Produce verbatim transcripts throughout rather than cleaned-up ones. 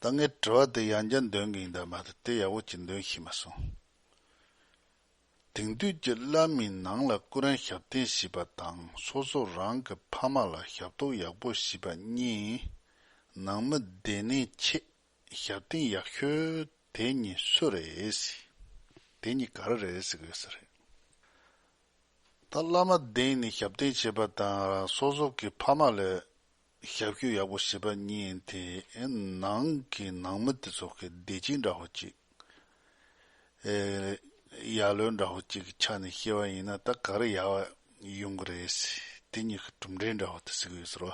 ད་ངས་དྲི་བ་དེ་ཡང་བསྐྱར་འདོན་གི་ཡིན་ད། མ་གཏོགས་དེ་ཡག་པོ་ཅིག་འདོན་ཤེས་མ་སོང་། དེང་དུས་ཀྱི་བླ་མའི་ནང་ལ་སྐུ་རིམ་ཞབས་བརྟན་བྱེད་པ་དང་། སོ་སོ་རང་གི་ཕ་མ་ལ་ཞབས་ཏོག་ཡག་པོ་བྱེད་པ་གཉིས། ནང་མི་སྡེ་ནས་ཆེས་ཞབས་བརྟན་ཡག་ཤོས་དེ་གཉིས་སུ་རེད། དེ་གཉིས་ག་རེ་རེད་ཟེར་གི་ཡོད་ས་རེད། ད་བླ་མ་སྡེ་ནས་ཞབས་བརྟན་བྱེད་པ་དང་། སོ་སོ་གི་ཕ་མ་ལ་ཞབས་ཞུ་ཡག་པོ་བྱེད་པ་གཉིས་དེ། ནང་གི་ནང་མི་དེ་ཚོ་གི་བདེ་སྐྱིད་འདྲ་བོ་ཅིག་ཨེ། ཡར་ལོས་འདྲ་བོ་ཅིག་གི་ཆ་ནས་བཤད་པ་ཡིན་ན། ད་ག་རེ་ཡག་པ་ཡོང་གི་རེད། དེ་གཉིས་ཀྱི་གྲུབ་འབྲས་འདྲ་བོ་དེ་ཟེར་གི་ཡོད་ཟེར་བ།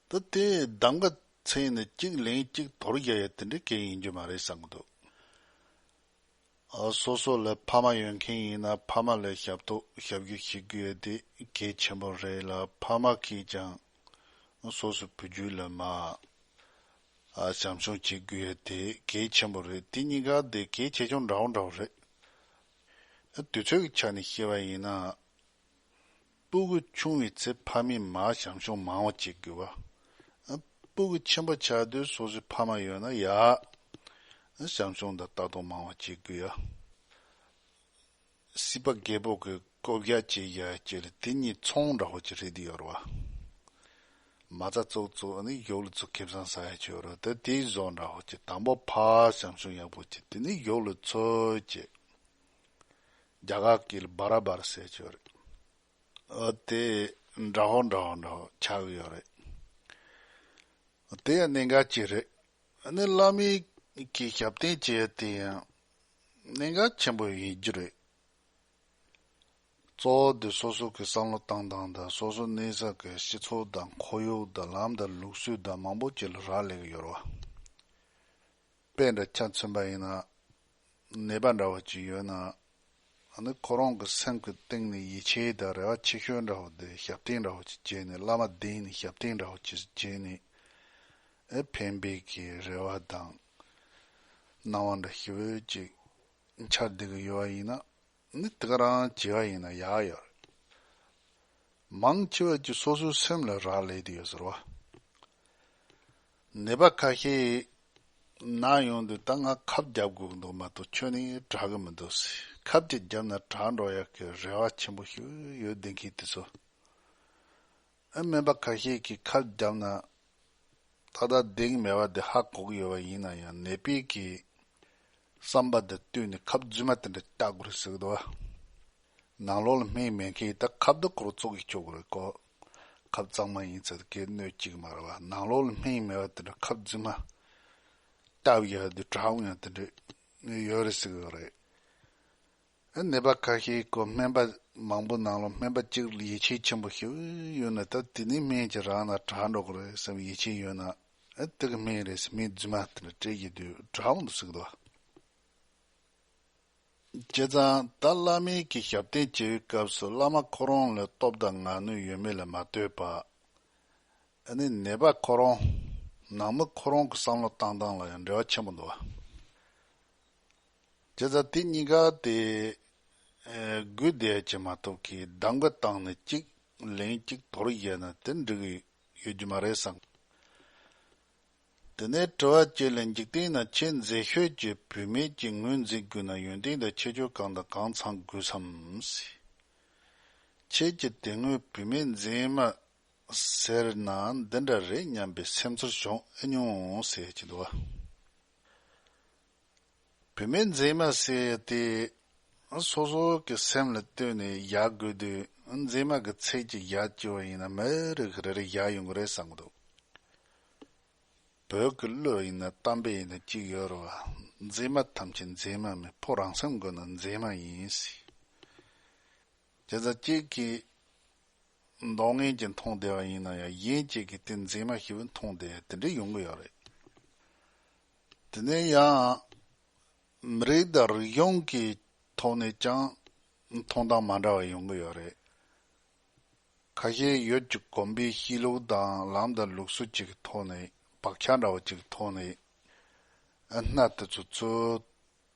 ད་དེ་གདམ་ག་ཚེ་ནས་གཅིག་ལན་གཅིག་དོར་རྒྱག་ཡ་དེ་འདྲའི་གལ་ཡིན་རྒྱུ་མ་རེད་བསམ་གི་འདུག་ཨ། སོ་སོ་ལ་ཕ་མ་ཡོད་མཁན་ཡིན་ན། ཕ་མ་ལ་ཞབས་ཏོག་ཞབས་ཞུ་བྱེད་དགོས་ཡ་དེ་གལ་ཆེན་པོ་རེད་ལ། ཕ་མ་གིས་ཀྱང་སོ་སོའི་བུ་རྒྱུད་ལ་མ། ཨ། བྱམས་སྐྱོང་བྱེད་དགོས་ཡ་དེ་གལ་ཆེན་པོ་རེད། དེ་གཉིས་ཀ་དེ་གལ་ཆེ་ཆུང་འདྲ་བོ་འདྲ་བོ་རེད། ཨ། དུས་ཚོད་ཀྱི་ཆ་ནས་བཤད་པ་ཡིན་ན། སྤུ་གུ་ཆུང་བའི་ཚེ་ཕ་མས་མར་བྱམས་སྐྱོང་མང་བ་བྱེད་དགོས་པ། སྤུ་གུ་ཆེན་པོ་ཆགས་དུས་སོ་སོའི་ཕ་མ་ཡོད་ན་ཡར་བྱམས་སྐྱོང་དང་ལྟ་རྟོག་མང་བ་བྱེད་དགོས་ཡ། སྲིད་པ་རྒད་པོ་གི་བསྐོ་བཞག་བྱེད་ཡ་བཅས་ལ། དེ་གཉིས་ཚོང་འདྲ་བོ་ཅིག་རེད་དེ་ཡོད་རེད་བ། མ་རྩ་བཙུགས་བཙུགས་ཨ་ནི་གཞུག་ལ་ཚུར་ཁེ་བཟང་ཟ་ཡ་ཅིག་ཡོད་རེད། དེ་དེའི་བཟོ་འདྲ་བོ་ཅིག་དང་པོ་ཕར་བྱམས་སྐྱོང་ཡག་པོ་བྱེད། དེ་ནས་གཞུག་ལ་ཚུར་བྱེད། རྒྱ་གར་སྐད་ལ་བ་ར་བར་ཟེར་གྱི་ཡོད་རེད། ཨ། དེ་འདྲ་བོ་འདྲ་བོ་འདྲ་བོ་ཆགས་ཀྱི་ཡོད་རེད། དེ་ཡང་གནད་འགག་ཅིག་རེད། ཨ་ནི་བླ་མའི་གི་ཞབས་བརྟན་བྱེད་ཡ་དེ་ཡང་གནད་འགག་ཆེན་པོ་ཡིན་རྒྱུ་རེད། གཙོ་བོ་དེ་སོ་སོ་གི་བསམ་བློ་བཏང་སྟངས་དང་། སོ་སོ་གནས་ས་གི་སྤྱི་ཚོགས་དང་། ཁོར་ཡུག་དང་། ལམ་དང་ལུགས་སྲོལ་དང་མང་པོ་ཅིག་ལ་རག་ལས་ཀྱི་ཡོད་རེད་བ། དཔེ་འདྲ་ཆ་མཚོན་པ་ཡིན་ན། ནད་པ་འདྲ་བ་ཅིག་ཡོད་ན། ཨ་ནི་ཁོ་རང་གི་སེམས་ཀྱི་གཏིང་ནས་ཡིད་ཆེས་དང་རེ་བ་ཆེ་ཤོས་འདྲ་བོ་དེ་ཞབས་བརྟན་འདྲ་བོ་ཅིག་བྱས་ནས། བླ་མ་སྡིངས་ནས་ཞབས་བརྟན་འདྲ་བོ་ཅིག་བྱས་ནས། ཨེ། ཕན་པའི་གི་རེ་བ་དང་སྣང་བ་འདྲ་ཞིབ་ཅིག་འཆར་བསྡད་ཀྱི་ཡོད་པ་ཡིན་ན། ནི་དེ་ག་རང་བྱས་པ་ཡིན་ན་ཡག་ཡོད་རེད། མང་ཆེ་བ་ཅིག་སོ་སོའི་སེམས་ལ་རག་ལས་དེ་ཡོད་ཟེར་བ། ནད་པ་ཁ་ཤས་ན་ཡོང་དུས། ད་ང་ཁབ་རྒྱག་དགོས་ཀྱི་འདུག་མ་གཏོགས་ཁྱོན་ནས་དྲག་གི་མི་འདུག་ཟེར། ཁབ་ཅིག་བརྒྱབ་ན་དྲག་འགྲོ་ཡག་གི་རེ་བ་ཆེན་པོ་ཞིག་ཡོད་བསྡད་མཁན་དེ་ཚོ། ཨ། སྨན་པ་ཁ་ཤས་ཀྱིས་ཁབ་བརྒྱབ་ན་ཏག་ཏག་བདེ་གི་མེད་པ་དེ་ཧ་གོ་གི་ཡོད་པ་ཡིན་ན་ཡང་། ནད་པའི་གི་བསམ་པ་དང་བསྟུན་ནས་ཁབ་རྫུན་མ་དེ་འདྲ་བཏགས་དགོས་རེད་ཟེར་གི་འདུག་བ། ནང་ལོགས་ལ་སྨན་མེད་མཁན་ད་ཁབ་དེ་ཁོ་རང་བཙོག་གི་སྤྱོད་དགོས་རེད་ཀོ། ཁབ་གཙང་མ་ཡིན་ཚེ་གའི་གནོད་ཅིག་མ་རེད་བ། ནང་ལོགས་ལ་སྨན་མེད་པ་དེ་འདྲ་ཁབ་རྫུན་མ་བཏགས་ཡ་དེ་དྲག་ཡང་དེ་འདྲ་ཡོད་རེད་ཟེར་གི་ཡོད་རེད། ནད་པ་ཁ་ཤས་ཀོ་སྨན་པ་མང་པོ་ནང་ལོགས་སྨན་པ་གཅིག་ལ་ཡིད་ཆེས་ཆེན་པོ་ཞིག་ཡོད་ན། ད་དེ་ནས་སྨན་ཅིག་རག་ན་དྲག་འགྲོ་གི་རེད་བསམ་ཡིད་ཆེས་ཡོད་ན། ཨ། དེ་གི་སྨན་རེད་ཟེར་སྨན་རྫུན་མ་དེ་འདྲ་སྤྲད་ཀྱི་དུས་དྲག་འོང་དུ་ཟེར་གི་འདུག་བ། བྱས་ཙང་ད་བླ་མའི་གི་ཞབས་བརྟན་བྱེད་པའི་སྐབས་སུ། བླ་མ་ཁོ་རང་ལ་སྟོབས་དང་ངལ་གནོད་ཡོད་མེད་ལ་མ་ལྟོས་པ། ཨ་ནི་ནད་པ་ཁོ་རང་། ནང་མི་ཁོ་རང་གི་བསམ་བློ་བཏང་སྟངས་ལ་ཡང་འབྲེལ་བ་ཆེན་པོ་འདུག་བ། བྱས་ཙང་དེ་གཉིས་ཀ་དེ། ཨེ། སྒུག་བསྡད་ཡ་ཅིག་མ་གཏོགས་གི་གདམ་ག་བཏང་ནས་གཅིག་ལན་གཅིག་དོར་བཞག་ན་དེ་འགྲིག་གི་ཡོད་རྒྱུ་མ་རེད་བསམ། དེ་ནས་དྲི་བ་གཅིག་ལ། འཇིག་རྟེན་ན་ཆེས་མཛེས་ཤོས་ཀྱི་བུད་མེད་ཅིག་ངོས་འཛིན་དགོས་ན་ཡོན་ཏན་དང་ཁྱད་ཆོས་གང་དང་གང་ཚང་དགོས་སམ་ཟེར། ཁྱེད་ཀྱིས་དེ་སྔོན་བུད་མེད་མཛེས་མ་ཟེར་ན་འདི་འདྲ་རེད་སྙམ་པའི་སེམས་ཚོར་བྱུང་ཨེ་མྱོང་ཟེར་གྱི་འདུག་བ། བུད་མེད་མཛེས་མ་ཟེར་ཡ་དེ། སོ་སོ་གི་སེམས་ལ་ལྟོས་ནས་ཡག་དགོས་དུས། མཛེས་མ་གི་ཚད་ཀྱིས་ཡར་བསྐྱུར་བ་ཡིན་ན། མི་རེ་གིས་རེ་རེ་ཡར་ཡོང་གི་རེད་བསམ་གི་འདུག་བོད་ཀྱི་གླུ་ཡིན་ན། གཏམ་དཔེ་ཡིན་ན་གཅིག་ཡོད་རེད་བ། མཛེས་མ་ཐམས་ཅད་མཛེས་མ་མིན། ཕོ་རང་སེམས་དགོས་ན་མཛེས་མ་ཡིན་ཟེར། བྱས་ཙང་གཅིག་གིས་མདོག་ངན་ཅིག་མཐོང་བསྡད་པ་ཡིན་ན་ཡང་། གཞན་གཅིག་གིས་དེ་མཛེས་མ་ཞིག་མཐོང་བསྡད་དེ་འདྲ་ཡོང་གི་ཡོད་རེད། དེ་ནས་ཡང་མི་རིགས་དང་རིག་གཞུང་གི་ཐོག་ནས་ཀྱང་མཐོང་སྟངས་མ་འདྲ་བ་ཡོང་གི་ཡོད་རེད། ཁ་ཤས་ཡུལ་གྱི་གོམས་པའི་གཤིས་ལུགས་དང་ལམ་དང་ལུགས་སྲོལ་གཅིག་གི་ཐོག་ནས། བག་ཆགས་འདྲ་བོ་གཅིག་གི་ཐོག་ནས། ཨ། སྣ་དེ་ཚོ་ཚུར་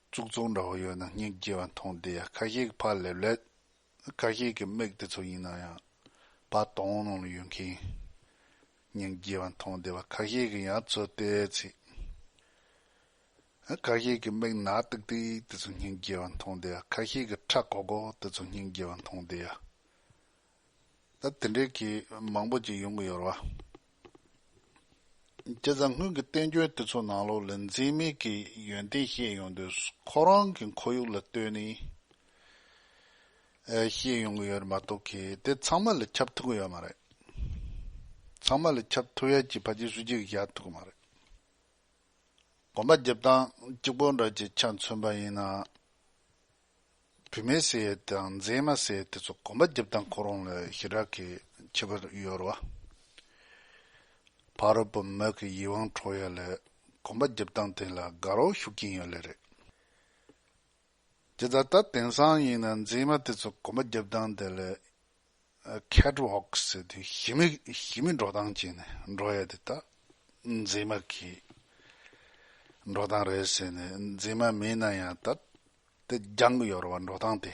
བཙུགས་བཙུགས་འདྲ་བོ་ཡོད་ན་སྙིང་རྗེ་བ་མཐོང་བསྡད་ཡ། ཁ་ཤས་ཀྱིས་ཕར་ལེབ་ལེབ། ཁ་ཤས་ཀྱི་མིག་དེ་ཚོ་ཡིན་ན་ཡང་ཕར་དོང་ནང་ལ་ཡོད་མཁན། སྙིང་རྗེ་བ་མཐོང་བདེ་བ། ཁ་ཤས་ཀྱིས་ཡང་ཚུར་བལྟས་ཚེ། ཁ་ཤས་ཀྱིས་མིག་ནག་ཏིག་ཏིག་དེ་ཚོ་སྙིང་རྗེ་བ་མཐོང་བདེ་བ། ཁ་ཤས་ཀྱིས་ཁྲ་གོག་གོག་དེ་ཚོ་སྙིང་རྗེ་བ་མཐོང་བདེ་བ། ད་དེ་འདྲའི་གི་མང་པོ་ཅིག་ཡོང་གི་ཡོད་རེད་བ། བྱས་ཙང་སྔོན་གྱི་བསྟན་བཅོས་དེ་ཚོ་ནང་ལོགས་ལ་འཛིན་མའི་གི་ཡོན་ཏན་བཤད་ཡོང་དུས་ཁོ་རང་གི་ཁོར་ཡུག་ལ་ལྟོས་ནས་ཨེ་བཤད་ཡོང་གི་ཡོད་རེད་མ་གཏོགས་གི་དེ་ཚང་མ་ལ་ཁྱབ་ཐུབ་ཀྱི་ཡོད་མ་རེད། ཚང་མ་ལ་ཁྱབ་ཐུབ་ཡ་གི་ཕལ་ཆེར་སྲོལ་རྒྱུན་གྱི་བཞག་ཐུབ་ཀྱི་མ་རེད། གོམ་པ་རྒྱབ་སྟངས་གཅིག་པོ་འདྲ་ཅིག་ཆ་མཚོན་པ་ཡིན་ན། བུད་མེད་ཟེར་ཡས་དང་མཛེས་མ་ཟེར་ཡས་དེ་ཚོ་གོམ་པ་རྒྱབ་སྟངས་ཁོ་རང་ལ་ཞེ་དྲག་གི་ཁྱད་པར་ཡོད་རེད་བ། ཕ་རོལ་པོ་མི་གི་ཡིད་དབང་འཕྲོག་ཡ་ལ་གོམ་པ་རྒྱབ་སྟངས་དེ་ལ་དགའ་རབ་ཤུགས་རྐྱེན་ཡོད་ལེ་རེད། དེ་ལྟར་ད་དེང་སང་ཡིན་ན་མཛེས་མ་དེ་ཚོ་གོམ་པ་རྒྱབ་སྟངས་དེ་ལ་ཁེ་ཊི་ཝོག་ཟེར་དུས་ཞི་མི་ཞི་མི་འགྲོ་སྟངས་བྱས་ནས་འགྲོ་ཡ་དེ་ད་མཛེས་མ་གི་འགྲོ་སྟངས་རེད་ཟེར་ནས། མཛེས་མ་མིན་ན་ཡང་ད་དེ་སྦྱང་གི་ཡོད་རེད་བ། འགྲོ་སྟངས་དེ།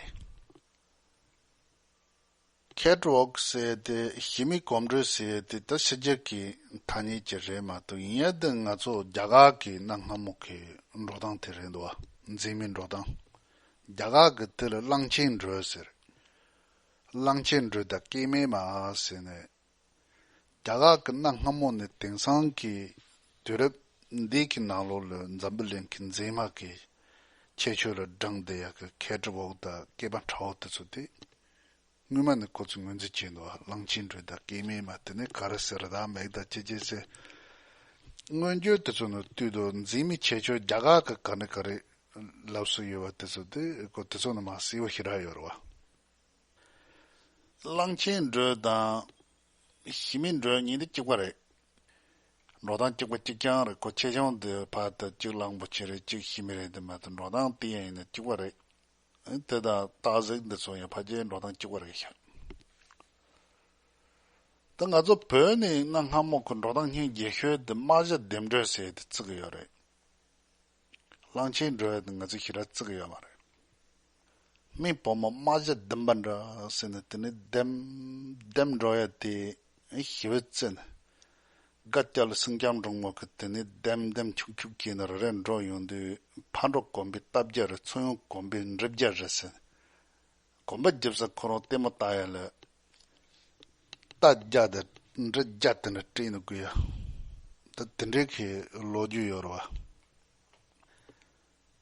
ཁེ་ཊི་ཝོག་ཟེར་དེ་ཞི་མི་གོམ་བགྲོད་ཟེར་དེ་ད་ཕྱི་རྒྱལ་གྱི་ཐ་སྙད་ཅིག་རེད་མ་གཏོགས། ཡིན་ཡ་དེ་ང་ཚོ་རྒྱ་གར་གྱི་གནའ་སྔ་མོ་གི་འགྲོ་སྟངས་དེ་རེད་འདུག་བ། མཛེས་མའི་འགྲོ་སྟངས། རྒྱ་གར་གྱི་དེ་ལ་གླང་ཆེན་བགྲོད་ཟེར། གླང་ཆེན་བགྲོད་དང་སྐྱེས་མའི་མ་ཟེར་ནས། རྒྱ་གར་གྱི་གནའ་སྔ་མོ་ནས་དེང་སང་གི་དུས་རབས་འདི་གི་ནང་ལོགས་ལ་འཛམ་བུ་གླིང་གི་མཛེས་མ་གི་ཁྱད་ཆོས་ལ་སྦྲང་བསྡད་ཡག་གི་ཁེ་ཊི་ཝོག་དང་སྐེད་པ་ཕྲ་བོ་དེ་ཚོ་དེ། སྔོན་མ་ནས་ཁོ་ཚོས་ངོས་འཛིན་བྱས་འདུག་བ། གླང་ཆེན་བགྲོད་དང་སྐྱེས་མའི་མ་དེ་ནི་ག་རེ་ཟེར་རེད། ད་མིག་དང་ཅི་ཅི་ཟེར། མངོན་བརྗོད་དེ་ཚོ་ནང་བཏུས་དུས་མཛེས་མའི་ཁྱད་ཆོས་རྒྱ་གར་གྱི་ག་ནས་ག་རེ་ལབ་སྲོལ་ཡོད་པ་དེ་ཚོ་དེ་ཁོ་དེ་ཚོ་ནང་མ་གསལ་བོ་ཞེ་དྲག་ཡོད་རེད་བ། གླང་ཆེན་བགྲོད་དང་ཞི་མི་བགྲོད་གཉིས་དེ་གཅིག་པ་རེད། འགྲོ་སྟངས་གཅིག་པ་གཅིག་རྐྱང་རེད། ཁོ་ཆེ་ཆུང་དེ་ཕར་དེ་གཅིག་གླང་པོ་ཆེ་རེད། གཅིག་ཞི་མི་རེད། དེ་མ་གཏོགས་འགྲོ་སྟངས་དེ་ཡང་ཡིན་ན་གཅིག་པ་རེད། དེ་དང་སྟག་གཟིག་འདི་ཚོ་ཡང་ཕལ་ཆེར་འགྲོ་སྟངས་གཅིག་པ་རེད་ཤག་ད་ང་ཚོ་བོད་ནས་གནའ་སྔ་མོ་གི་འགྲོ་སྟངས་སྙིང་རྗེ་ཤོས་དེ་རྨ་བྱ་ལྡེམ་བགྲོད་ཟེར་དེ་བརྩི་གི་ཡོད་རེད། གླང་ཆེན་བགྲོད་ཡ་དེ་ང་ཚོས་ཞེ་དྲག་བརྩི་གི་ཡོད་མ་རེད། མི་བུ་མོ་རྨ་བྱ་ལྡེམ་པ་འདྲ་ཟེར་ནས་དེ་ནས་ལྡེམ་ལྡེམ་འགྲོ་ཡ་དེ་ཞེ་པོ་བརྩི་ནས། སྒ་སྐྱ་ལ་སེང་ལྕམ་འབྲུག་མོ་གི་དེ་ནས་ལྡེམ་ལྡེམ་ཁྱུག་ཁྱུག་བྱས་ནས་རེ་རེ་འགྲོ་ཡོང་དུས། ཕར་འགྲོ་གོམ་པའི་རྟ་བརྒྱ་རེད། ཚུར་ཡོང་གོམ་པའི་འབྲི་བརྒྱ་རེད་ཟེར། གོམ་པ་རྒྱབ་ས་ཁོ་རང་ལྟད་མོ་ལྟ་ཡ་ལ་རྟ་བརྒྱ་དང་འབྲི་བརྒྱ་དེ་འདྲ་སྤྲད་ནས་དགོས་ཡ། ད་དེ་འདྲའི་གི་ལོ་རྒྱུས་ཡོད་རེད་བ།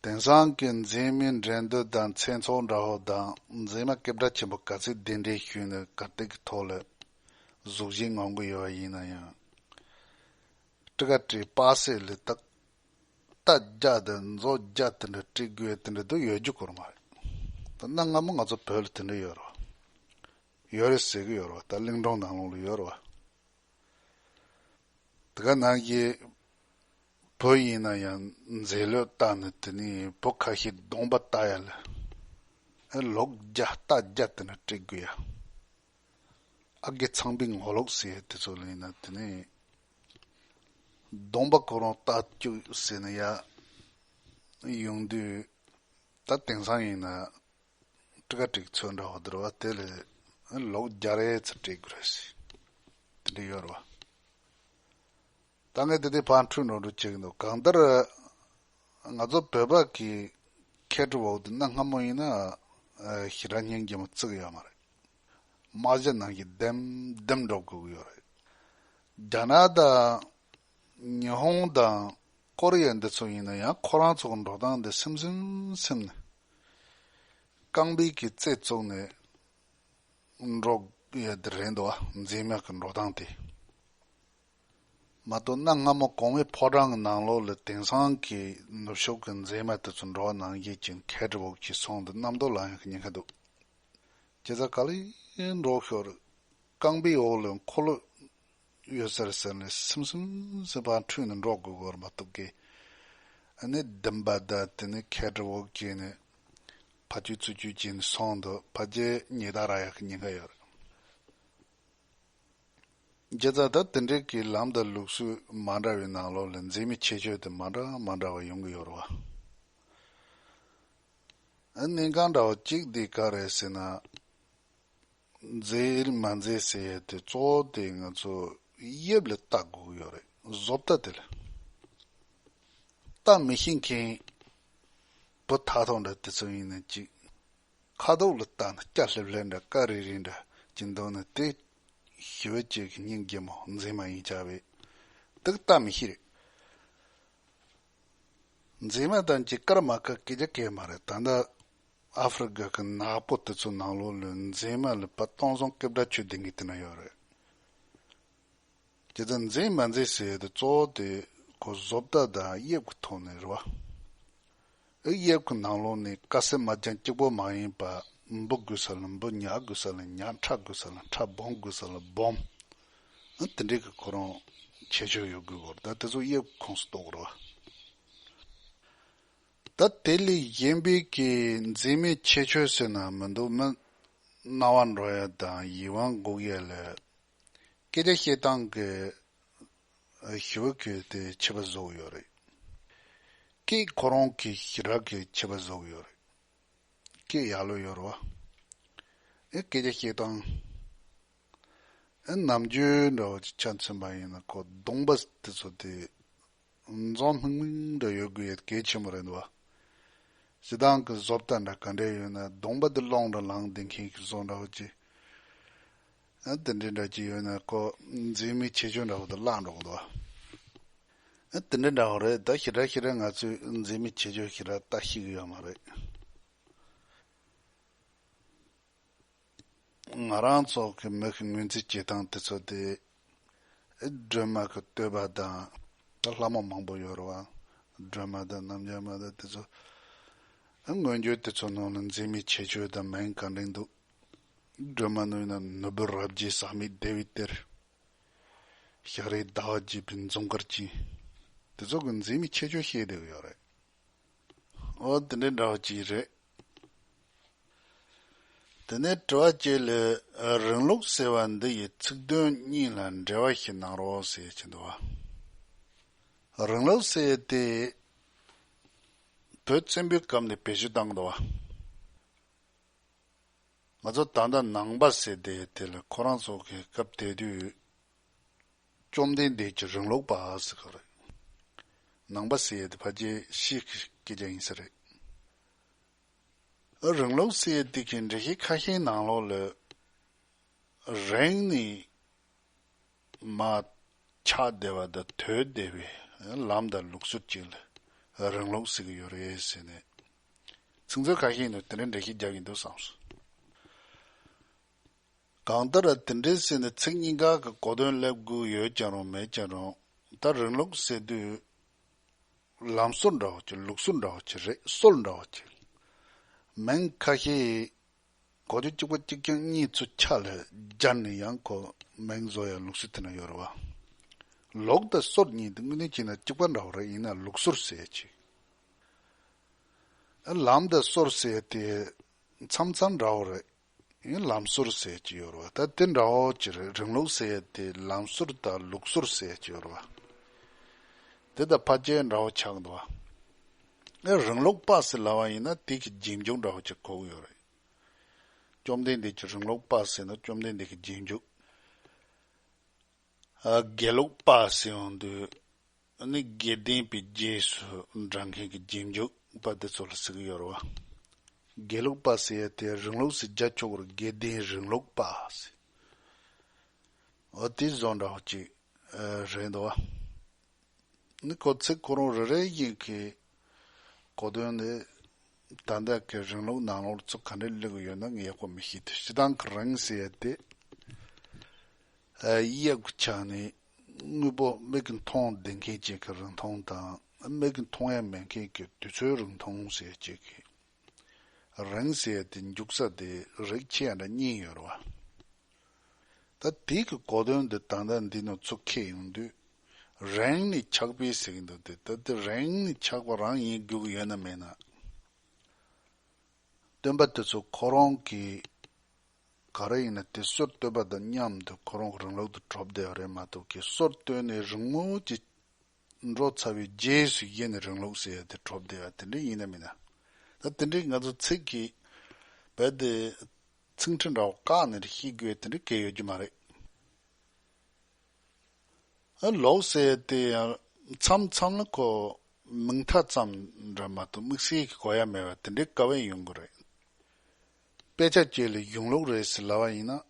དེང་སང་གི་མཛེས་མའི་འགྲན་བསྡུར་དང་མཚན་ཚོགས་འདྲ་བོ་དང་མཛེས་མ་སྐད་གྲགས་ཆེན་པོ་ག་ཚོད་གདན་འདྲེན་ཞུས་ནས་གར་སྟེགས་ཀྱི་ཐོག་ལ་གཟུགས་གཞི་ངོམ་གྱི་ཡོད་པ་ཡིན་ན་ཡང་། སྤྲི་ཁ་བྲིས་པ་སེ་ལི་ཏག་རྟ་བརྒྱ་དང་མཛོ་བརྒྱ་དེ་འདྲ་སྤྲད་དགོས་དེ་འདྲ་དུ་ཡོད་རྒྱུ་གོ་ར་མ་རེད། ད་གནའ་སྔ་མོ་ང་ཚོ་བོད་ལ་དེ་འདྲ་ཡོད་རེད་བ། ཡོད་རེད་ཟེར་གི་ཡོད་རེད་བ། ད་གླིང་སྒྲུང་ནང་ལོགས་ལ་ཡོད་རེད་བ། དེ་ག་ནང་བཞིན་བོད་ཡིན་ན་ཡང་མཛེས་ལོས་བལྟ་ནས་དེ་ནས་བོད་ཁ་ཤས་གདོང་པ་བལྟ་ཡ་ལ་ལོ་བརྒྱ་རྟ་བརྒྱ་དེ་འདྲ་སྤྲད་དགོས་ཡ། ཨ་རྒས་ཚངས་པའི་ངོ་ལོག་ཟེར་ཡ་དེ་ཚོ་ལ་ཡིན་ན་དེ་ནས་གདོང་པ་ཁོ་རང་བལྟ་བཅུག་ཟེར་ནས་ཡ་ཡོང་དུས། ད་དེང་སང་ཡིན་ན་སྤྲི་ཁ་བྲིས་ཚོད་འདྲ་བོ་དེ་རེད་བ། དེ་ལ་ལོ་བརྒྱ་རེ་ཙམ་སྤྲད་དགོས་རེད་ཟེར། དེ་འདྲ་ཡོད་རེད་བ། ད་ངས་དེ་དེ་ཕར་འཁྲུལ་འགྲོ་འགྲོ་བྱེད་ཀྱི་འདུག་གང་ལྟར་ང་ཚོ་བོད་པ་གི་ཁེ་ཊི་ཝོག་དེ་གནའ་སྔ་མོ་ཡིན་ན་ཨ་ཞེ་དྲག་སྙིང་རྗེ་མོ་བརྩི་གི་ཡོད་མ་རེད། རྨ་བྱ་ནང་བཞིན་ལྡེམ་ལྡེམ་འགྲོ་དགོས་ཀྱི་ཡོད་རེད། རྒྱ་ནག་དང་ཉི་ཧོང་དང་ཀོ་རི་ཡ་འདི་ཚོ་ཡིན་ན་ཡང་ཁོ་རང་ཚོ་གི་འགྲོ་སྟངས་འདི་སིམ་སིམ་སིམ་ནས་རྐང་པའི་གི་རྩེ་བཙུགས་ནས་འགྲོ་ཡ་དེ་རེད་འདུག་བ། མཛེས་མ་གི་འགྲོ་སྟངས་དེ། མ་གཏོགས་གནའ་སྔ་མོ་གོང་མའི་ཕོ་བྲང་གི་ནང་ལོགས་ལ་དེང་སང་གི་ནུབ་ཕྱོགས་ཀྱི་མཛེས་མ་དེ་ཚོ་འགྲོ་བ་ནང་བཞིན་གྱི་ཁེ་ཊི་ཝོག་གི་སོང་དུ་རྣམ་རྟོག་ལངས་ཡག་གི་ཉེན་ཁ་འདུག་བྱས་ཙང་ག་ལེར་འགྲོ་ཤོར། རྐང་པའི་འོག་ལ་འཁོར་ལོ་ཡོད་ས་རེད་ཟེར་ནས་སིམ་སིམ་སིམ་པ་འཁྲུལ་ནས་འགྲོ་དགོས་ཀྱི་ཡོད་རེད་མ་གཏོགས་ཀི། ཨ་ནི་ལྡེམ་པ་དང་དེ་ནས་ཁེ་ཊི་ཝོག་བྱས་ནས་ཕར་ཚུར་ཚུར་ཚུར་བྱས་ནས་སོང་དུས་ཕལ་ཆེར་ཉེས་རྡུང་རག་ཡག་གི་ཉེན་ཁ་ཡོད་རེད། བྱས་ཙང་ད་དེ་འདྲའི་གི་ལམ་དང་ལུགས་སྲོལ་མ་འདྲ་བའི་ནང་ལོགས་ལ་མཛེས་མའི་ཁྱད་ཆོས་དེ་མ་འདྲ་མ་འདྲ་བ་ཡོང་གི་ཡོད་རེད་བ། ཨ་ནི་གང་འདྲ་བ་གཅིག་དེ་ག་རེད་ཟེར་ན། མཛེས་མ་མཛེས་ཟེར་ཡས་དེ་གཙོ་བོ་དེ་ང་ཚོ་ དབྱིབས་ལ་བལྟ་དགོས་ཀྱི་ཡོད་རེད། བཟོ་ལྟ་དེ་ལ་བལྟ་མི་ཤེས་མཁན་བུ་ཐག་ཐོག་འདྲ་དེ་ཚོ་ཡིན་ན་ཅིག་ཁ་དོག་ལ་བལྟ་ན་སྐྱ་ལྷེབ་ལྷེབ་འདྲ་དཀར་རིལ་རིལ་འདྲ་ཅིག་འདུག་ན་དེ་ཞི་བ་བཅས་ཀྱི་སྙིང་རྗེ་མོ་མཛེས་མ་ཡིན་ཆགས་པས་དེ་བལྟ་མི་ཤེས་རེད། མཛེས་མ་དང་ཅིག་དཀར་མ་དཀར་སྐད་ཆ་གལ་མ་རེད། ད་ལྟ་ཨ་ཧྥེ་རི་ཁ་གི་ནག་པོ་དེ་ཚོ་ནང་ལོགས་ལ་མཛེས་མ་ལ་ཕར་སྟོང་སང་སྐད་གྲགས་ཆོད་བསྡད་མཁན་དེ་འདྲ་ཡོད་རེད། དེ་ལྟར་མཛེས་མ་མཛེས་ཟེར་ཡས་དེ་གཙོ་བོ་དེ་ཁོ་བཟོ་ལྟ་དང་དབྱིབས་ཀྱི་ཐོག་ནས་རེད་བ། ཨེ་དབྱིབས་ཀྱི་ནང་ལོགས་ནས་དཀར་སེར་དམར་ལྗང་གཅིག་པོ་མ་ཡིན་པ། འབུ་དགོས་ས་ལ་འབུ། ཉ་དགོས་ས་ལ་ཉ། ཁྲ་དགོས་ས་ལ་ཁྲ། སྦོམ་དགོས་ས་ལ་སྦོམ། ཨ་དེ་འདྲའི་གི་ཁོ་རང་ཁྱད་ཆོས་ཡོད་དགོས་བར་ད་དེ་ཚོ་དབྱིབས་ཀྱི་ཁོངས་སུ་གཏོགས་རེད་བ། ད་དེ་ལས་གཞན་པའི་གི་མཛེས་མའི་ཁྱད་ཆོས་ཟེར་ན་མི་འདུག་མི་རྣ་བ་འགྲོ་ཡ་དང་ཡིད་དབང་འགུག་ཡ་ལ་སྐད་ཆ་བཤད་སྟངས་ཀྱི་ཞི་བ་གི་དེ་ཁྱད་པར་བཟོ་གི་ཡོད་རེད། སྐད་ཁོ་རང་གི་ཞི་རག་གི་ཁྱད་པར་བཟོ་གི་ཡོད་རེད། སྐད་ཡག་ལོས་ཡོད་རེད་བ། ཨེ་སྐད་ཆ་བཤད་སྟངས། ཨེ་ནམ་རྒྱུན་འདྲ་བོ་ཅིག་ཆ་མཚོན་པ་ཡིན་ན་ཁོ་གདོང་པ་དེ་ཚོ་དེ། འཛོམས་སྨིན་སྨིན་འདྲ་ཡོད་དགོས་ཡས་གལ་ཆེན་པོ་རེད་འདུག་བ། སྤྱིར་བཏང་གི་བཟོ་ལྟ་འདྲ་ག་འདྲ་ཡོད་ན་གདོང་པ་འདི་སློང་འདྲ་ལངས་བསྡད་མཁན་གྱི་བཟོ་འདྲ་བོ་ཅིག་ཨ་དེ་འདྲ་འདྲ་ཅིག་ཡོད་ན་ཁོ་མཛེས་མའི་ཁྱད་ཆོས་འདྲ་བོ་དེ་བརླག་འགྲོ་གི་འདུག་བ། ཨ་དེ་འདྲ་འདྲ་བོ་རེད། ད་ཞེ་དྲག་ཞེ་དྲག་ང་ཚོས་མཛེས་མའི་ཁྱད་ཆོས་ཞེ་དྲག་ལྟ་ཤེས་ཀྱི་ཡོད་མ་རེད། ང་རང་ཚོ་གི་མི་གི་ངོས་འཛིན་བྱེད་སྟངས་དེ་ཚོ་དེ། ཨེ་སྒྲོལ་མ་གི་བསྟོད་པ་དང་། ད་ལྷ་མོ་མང་པོ་ཡོད་རེད་བ། སྒྲོལ་མ་དང་རྣམ་རྒྱལ་མ་དང་དེ་ཚོ། ཨེ་མངོན་བརྗོད་དེ་ཚོ་ནང་ལ་མཛེས་མའི་ཁྱད་ཆོས་དང་མིང་གང་དྲན་འདུག་སྒྲོལ་མ་ནོས་ན་ནོར་བུ་རབ་རྒྱས་ཟག་མེད་བདེ་བའི་གཏེར། ཞག་རེའི་ཟླ་བ་རྒྱས་པའི་འཛུམ་དཀར་ཅན། དེ་ཚོ་གི་མཛེས་མའི་ཁྱད་ཆོས་བཤད་བསྡད་ཀྱི་ཡོད་རེད། འོ་དེ་འདྲའི་འདྲ་བ་ཅིག་རེད། དེ་ནས་དྲི་བ་གཅིག་ལ། རིང་ལུགས་ཟེར་བ་འདི་ཡི་ཚིག་དོན་གཉིས་ལ་འགྲེལ་བ་ཞིག་གནང་རོགས་ཟེར་གྱི་འདུག་བ། རིང་ལུགས་ཟེར་ཡས་དེ་བོད་བཙན་པོའི་སྐབས་ནས་བེད་སྤྱོད་བཏང་གི་འདུག་བ། ང་ཚོ་ད་ལྟ་ནང་པ་ཟེར་དེ་དེ་ལ་ཁོ་རང་ཚོ་གི་སྐབས་དེ་དུས་བཅོམ་ལྡན་འདས་ཀྱི་རིང་ལུགས་པ་ཟེར་གི་རེད། ནང་པ་ཟེར་ཡས་དེ་ཕལ་ཆེར་ཕྱིའི་སྐད་ཆ་ཡིན་ས་རེད། ཨ་རིང་ལུགས་ཟེར་ཡས་དེ་གི་འགྲེལ་བཤད་ཁ་ཤས་ནང་ལོགས་ལ་རིང་ནས་མར་ཆགས་བསྡད་པ་དང་དོད་བསྡད་པའི་ལམ་དང་ལུགས་སྲོལ་ཅིག་ལ་རིང་ལུགས་ཟེར་གི་ཡོད་རེད་ཟེར་ནས་ཚིག་མཛོད་ཁ་ཤས་ནས་དེ་འདྲའི་འགྲེལ་བཤད་རྒྱག་གི་འདུག་བསམ་སོང་། གང་ལྟར་དེ་འདྲའི་ཟེར་ནས་ཚིག་གཉིས་ཀ་གི་གོ་དོན་སླེབས་དགོས་ཡོད་ཀྱང་རུང་མེད་ཀྱང་རུང་ད་རིང་ལུགས་ཟེར་དུས་ལམ་སྲོལ་འདྲ་བོ་ཅིག་ལུགས་སྲོལ་འདྲ་བོ་ཅིག་རེད། སྲོལ་འདྲ་བོ་ཅིག་མིང་ཁ་ཤས་གོ་ཆོད་གཅིག་པ་གཅིག་རྐྱང་གཉིས་ཚོ་ཆ་ལ་སྦྱར་ནས་ཡང་ཁོ་མིང་བཟོ་ཡ་ལུགས་སྲོལ་དེ་འདྲ་ཡོད་རེད་བ། ལུགས་དང་སྲོལ་གཉིས་དེ་དངོས་གནས་བྱས་ན་གཅིག་པ་འདྲ་བོ་རེད། ཡིན་ན་ལུགས་སྲོལ་ཟེར་ཡ་ཅིག་ལམ་དང་སྲོལ་ཟེར་ཡ་དེ་མཚམས་མཚམས་འདྲ་བོ་རེད། ཡང་ལམ་སྲོལ་ཟེར་གྱི་ཡོད་རེད་བ། ད་དེ་འདྲ་བོ་ཅིག་རེད། རིང་ལུགས་ཟེར་ཡ་དེ་ལམ་སྲོལ་དང་ལུགས་སྲོལ་ཟེར་གྱི་ཡོད་རེད་བ། དེ་དང་ཕལ་ཆེར་འདྲ་བོ་ཆགས་འདུག་བ། ཨེ་རིང་ལུགས་པ་ཟེར་ལབ་པ་ཡིན་ན་དེ་གི་རྗེས་འཇུག་འདྲ་བོ་ཅིག་གོ་གི་ཡོད་རེད། བཅོམ་ལྡན་འདས་ཀྱི་རིང་ལུགས་པ་ཟེར་ན་བཅོམ་ལྡན་འདས་ཀྱི་རྗེས་འཇུག་ཨ་དགེ་ལུགས་པ་ཟེར་ཡོང་དུས། ཨ་ནི་དགེ་ལྡན་པའི་རྗེས་སུ་འབྲང་མཁན་གྱི་རྗེས་འཇུག་པ་དེ་ཚོ་ལ་ཟེར་གྱི་ཡོད་རེད་བ། དགེ་ལུགས་པ་ཟེར་ཡ་དེ་རིང་ལུགས་ཟེར་རྒྱག་ཆོག་གི་རེད། དགེ་ལྡན་རིང་ལུགས་པ་ཟེར། འོ་དེ་བཟོ་འདྲ་བོ་ཅིག་ཨ་རེད་འདུག་བ། ནི་ཁོ་ཚིག་ཁོ་རང་རེ་རེ་བཞིན་གྱི་གོ་དོན་ནི་ད་ལྟ་གི་རིང་ལུགས་ནང་ལོགས་ཚུར་ག་འདྲ་སླེབས་ཀྱི་ཡོད་ན་ངས་ཡག་པོ་མི་ཤེས་ཏེ། སྤྱིར་བཏང་གི་རིང་ཟེར་ཡ་དེ་ཨ་དབྱིབས་ཀྱི་ཆ་ནས་དངོས་པོ་མིག་གིས་མཐོང་བསྡད་མཁན་ཅིག་གི་རིང་ཐུང་དང་མིག་གིས་མཐོང་ཡ་མེད་མཁན་གྱི་དུས་ཚོད་རིང་ཐུང་ཟེར་ཅིག་གི་རིང་ཟེར་ཡ་དེ་འཇུག་ས་དེ་རིགས་ཆེ་ཡང་འདྲ་གཉིས་ཡོད་རེད་བ། ད་དེ་གི་གོ་དོན་འདི་ད་ལྟ་འདི་ནང་ཚུར་འཁྱེར་ཡོང་དུས། རིང་ནས་ཆགས་པའི་ཟེར་གྱི་འདུག་སྟེ། ད་དེ་རིང་ནས་ཆགས་པ་རང་ཡིན་དགོས་ཀྱི་ཡོད་ན་མེད་ན། སྟོན་པ་དེ་ཚོ་ཁོ་རང་གི་ག་རེ་ཡིན་ན་དེ་སྲོལ་བཏོད་པ་དང་མཉམ་དུ་ཁོ་རང་གི་རིང་ལུགས་དེ་གྲུབ་བསྡད་པ་རེད་མ་གཏོགས་ཀྱི་སྲོལ་བཏོད་ནས་རིང་མོ་ཅིག་འགྲོ་ཚར་བའི་རྗེས་སུ་ཡིན་ནས་རིང་ལུགས་ཟེར་ཡ་དེ་གྲུབ་བསྡད་པ་དེ་འདྲ་ཡིན་ན་མིན་ན། ད་དེ་འདྲའི་ང་ཚོ་ཚིག་གི་རྦད་དེ་ཚིག་འཁྲི་འདྲ་བོ་བཀག་ནས་ཤེས་དགོས་དེ་འདྲ་གལ་ཡོད་རྒྱུ་མ་རེད། ཨ་ལོག་ཟེར་ཡ་དེ་ཡང་མཚམས་མཚམས་ལ་ཁོ་མིང་མཐའ་ཙམ་འདྲ་མ་གཏོགས་དམིགས་བསལ་གྱི་གོ་ཡ་མེད་པ་དེ་འདྲའི་དཀའ་བས་ཡོང་གི་རེད། དཔེ་ཆ་བཅས་ལ་གཞུང་ལུགས་རེད་ཟེར་ལབ་པ་ཡིན་ན།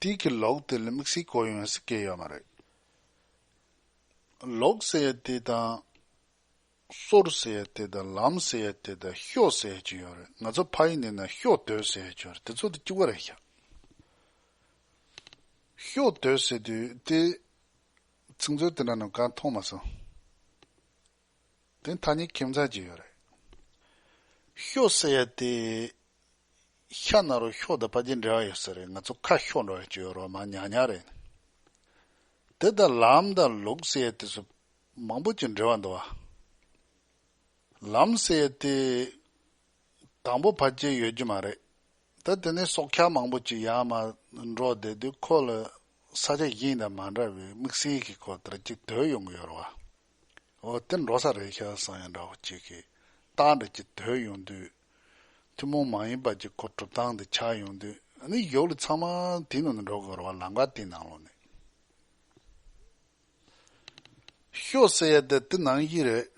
དེའི་གི་ལོག་དེ་ལ་དམིགས་བསལ་གོ་ཡོང་ཡ་ཟེར་སྐད་ཡོད་མ་རེད། ལོག་ཟེར་ཡ་དེ་དང་། སོར་ཟེར་ཡ་དེ་དང་ལམ་ཟེར་ཡ་དེ་དང་ཤོ་ཟེར་ཡ་ཅིག་ཡོད་རེད། ང་ཚོ་ཕ་ཡུལ་ནས་ན་ཤོ་དོད་ཟེར་ཡ་ཅིག་ཡོད་རེད། དེ་ཚོ་དེ་གཅིག་པ་རེད་ཤག་ཤོ་དོད་ཟེར་དུས་དེ་ཚིག་མཛོད་དེ་འདྲ་ནང་གང་མཐོང་མ་སོང་། དེ་ཐ་སྙད་ཁྱིམ་ཚང་ཅིག་ཡོད་རེད། ཤོ་ཟེར་ཡ་དེ། ཤ་ན་རོ་ཤོ་དང་ཕལ་ཆེར་འབྲེལ་བ་ཡོད་ས་རེད། ང་ཚོ་ཁ་ཤོ་འགྲོ་ཡ་ཅིག་ཡོད་རེད་བ། མ་ཉག་ཉག་རེད། དེ་དང་ལམ་དང་ལུགས་ཟེར་ཡ་དེ་ཚོ་མང་པོ་ཅིག་འབྲེལ་བ་འདུག་བ། ལམ་ཟེར་ཡ་དེ་དང་པོ་ཕལ་ཆེར་ཡོད་རྒྱུ་མ་རེད། ད་དེ་ནས་སྲོག་ཆགས་མང་པོ་ཅིག་ཡར་མར་འགྲོ་བསྡད་དུས་ཁོ་ལ་ས་ཆ་གཞན་དང་མ་འདྲ་བའི་དམིགས་བསལ་གྱི་ཁོ་ལྟར་ཅིག་དོད་ཡོང་གི་ཡོད་རེད་བ། འོ་དེ་འགྲོ་ས་རེད་ཤག་བསམ་ཡ་འདྲ་བོ་ཅིག་གི་རྟགས་འདྲ་ཅིག་དོད་ཡོང་དུས། ཐུན་མོང་མ་ཡིན་པ་ཅིག་ཁོ་གྲུབ་སྟངས་དེ་ཆགས་ཡོང་དུས། ཨ་ནི་ཡོག་ལ་ཚང་མ་དེའི་ནང་ནས་འགྲོ་དགོས་རེད་བ། ལམ་ཁ་དེའི་ནང་ལོགས་ནས། ཤོ་ཟེར་ཡ་དེ་དེ་ནང་བཞིན་རེད།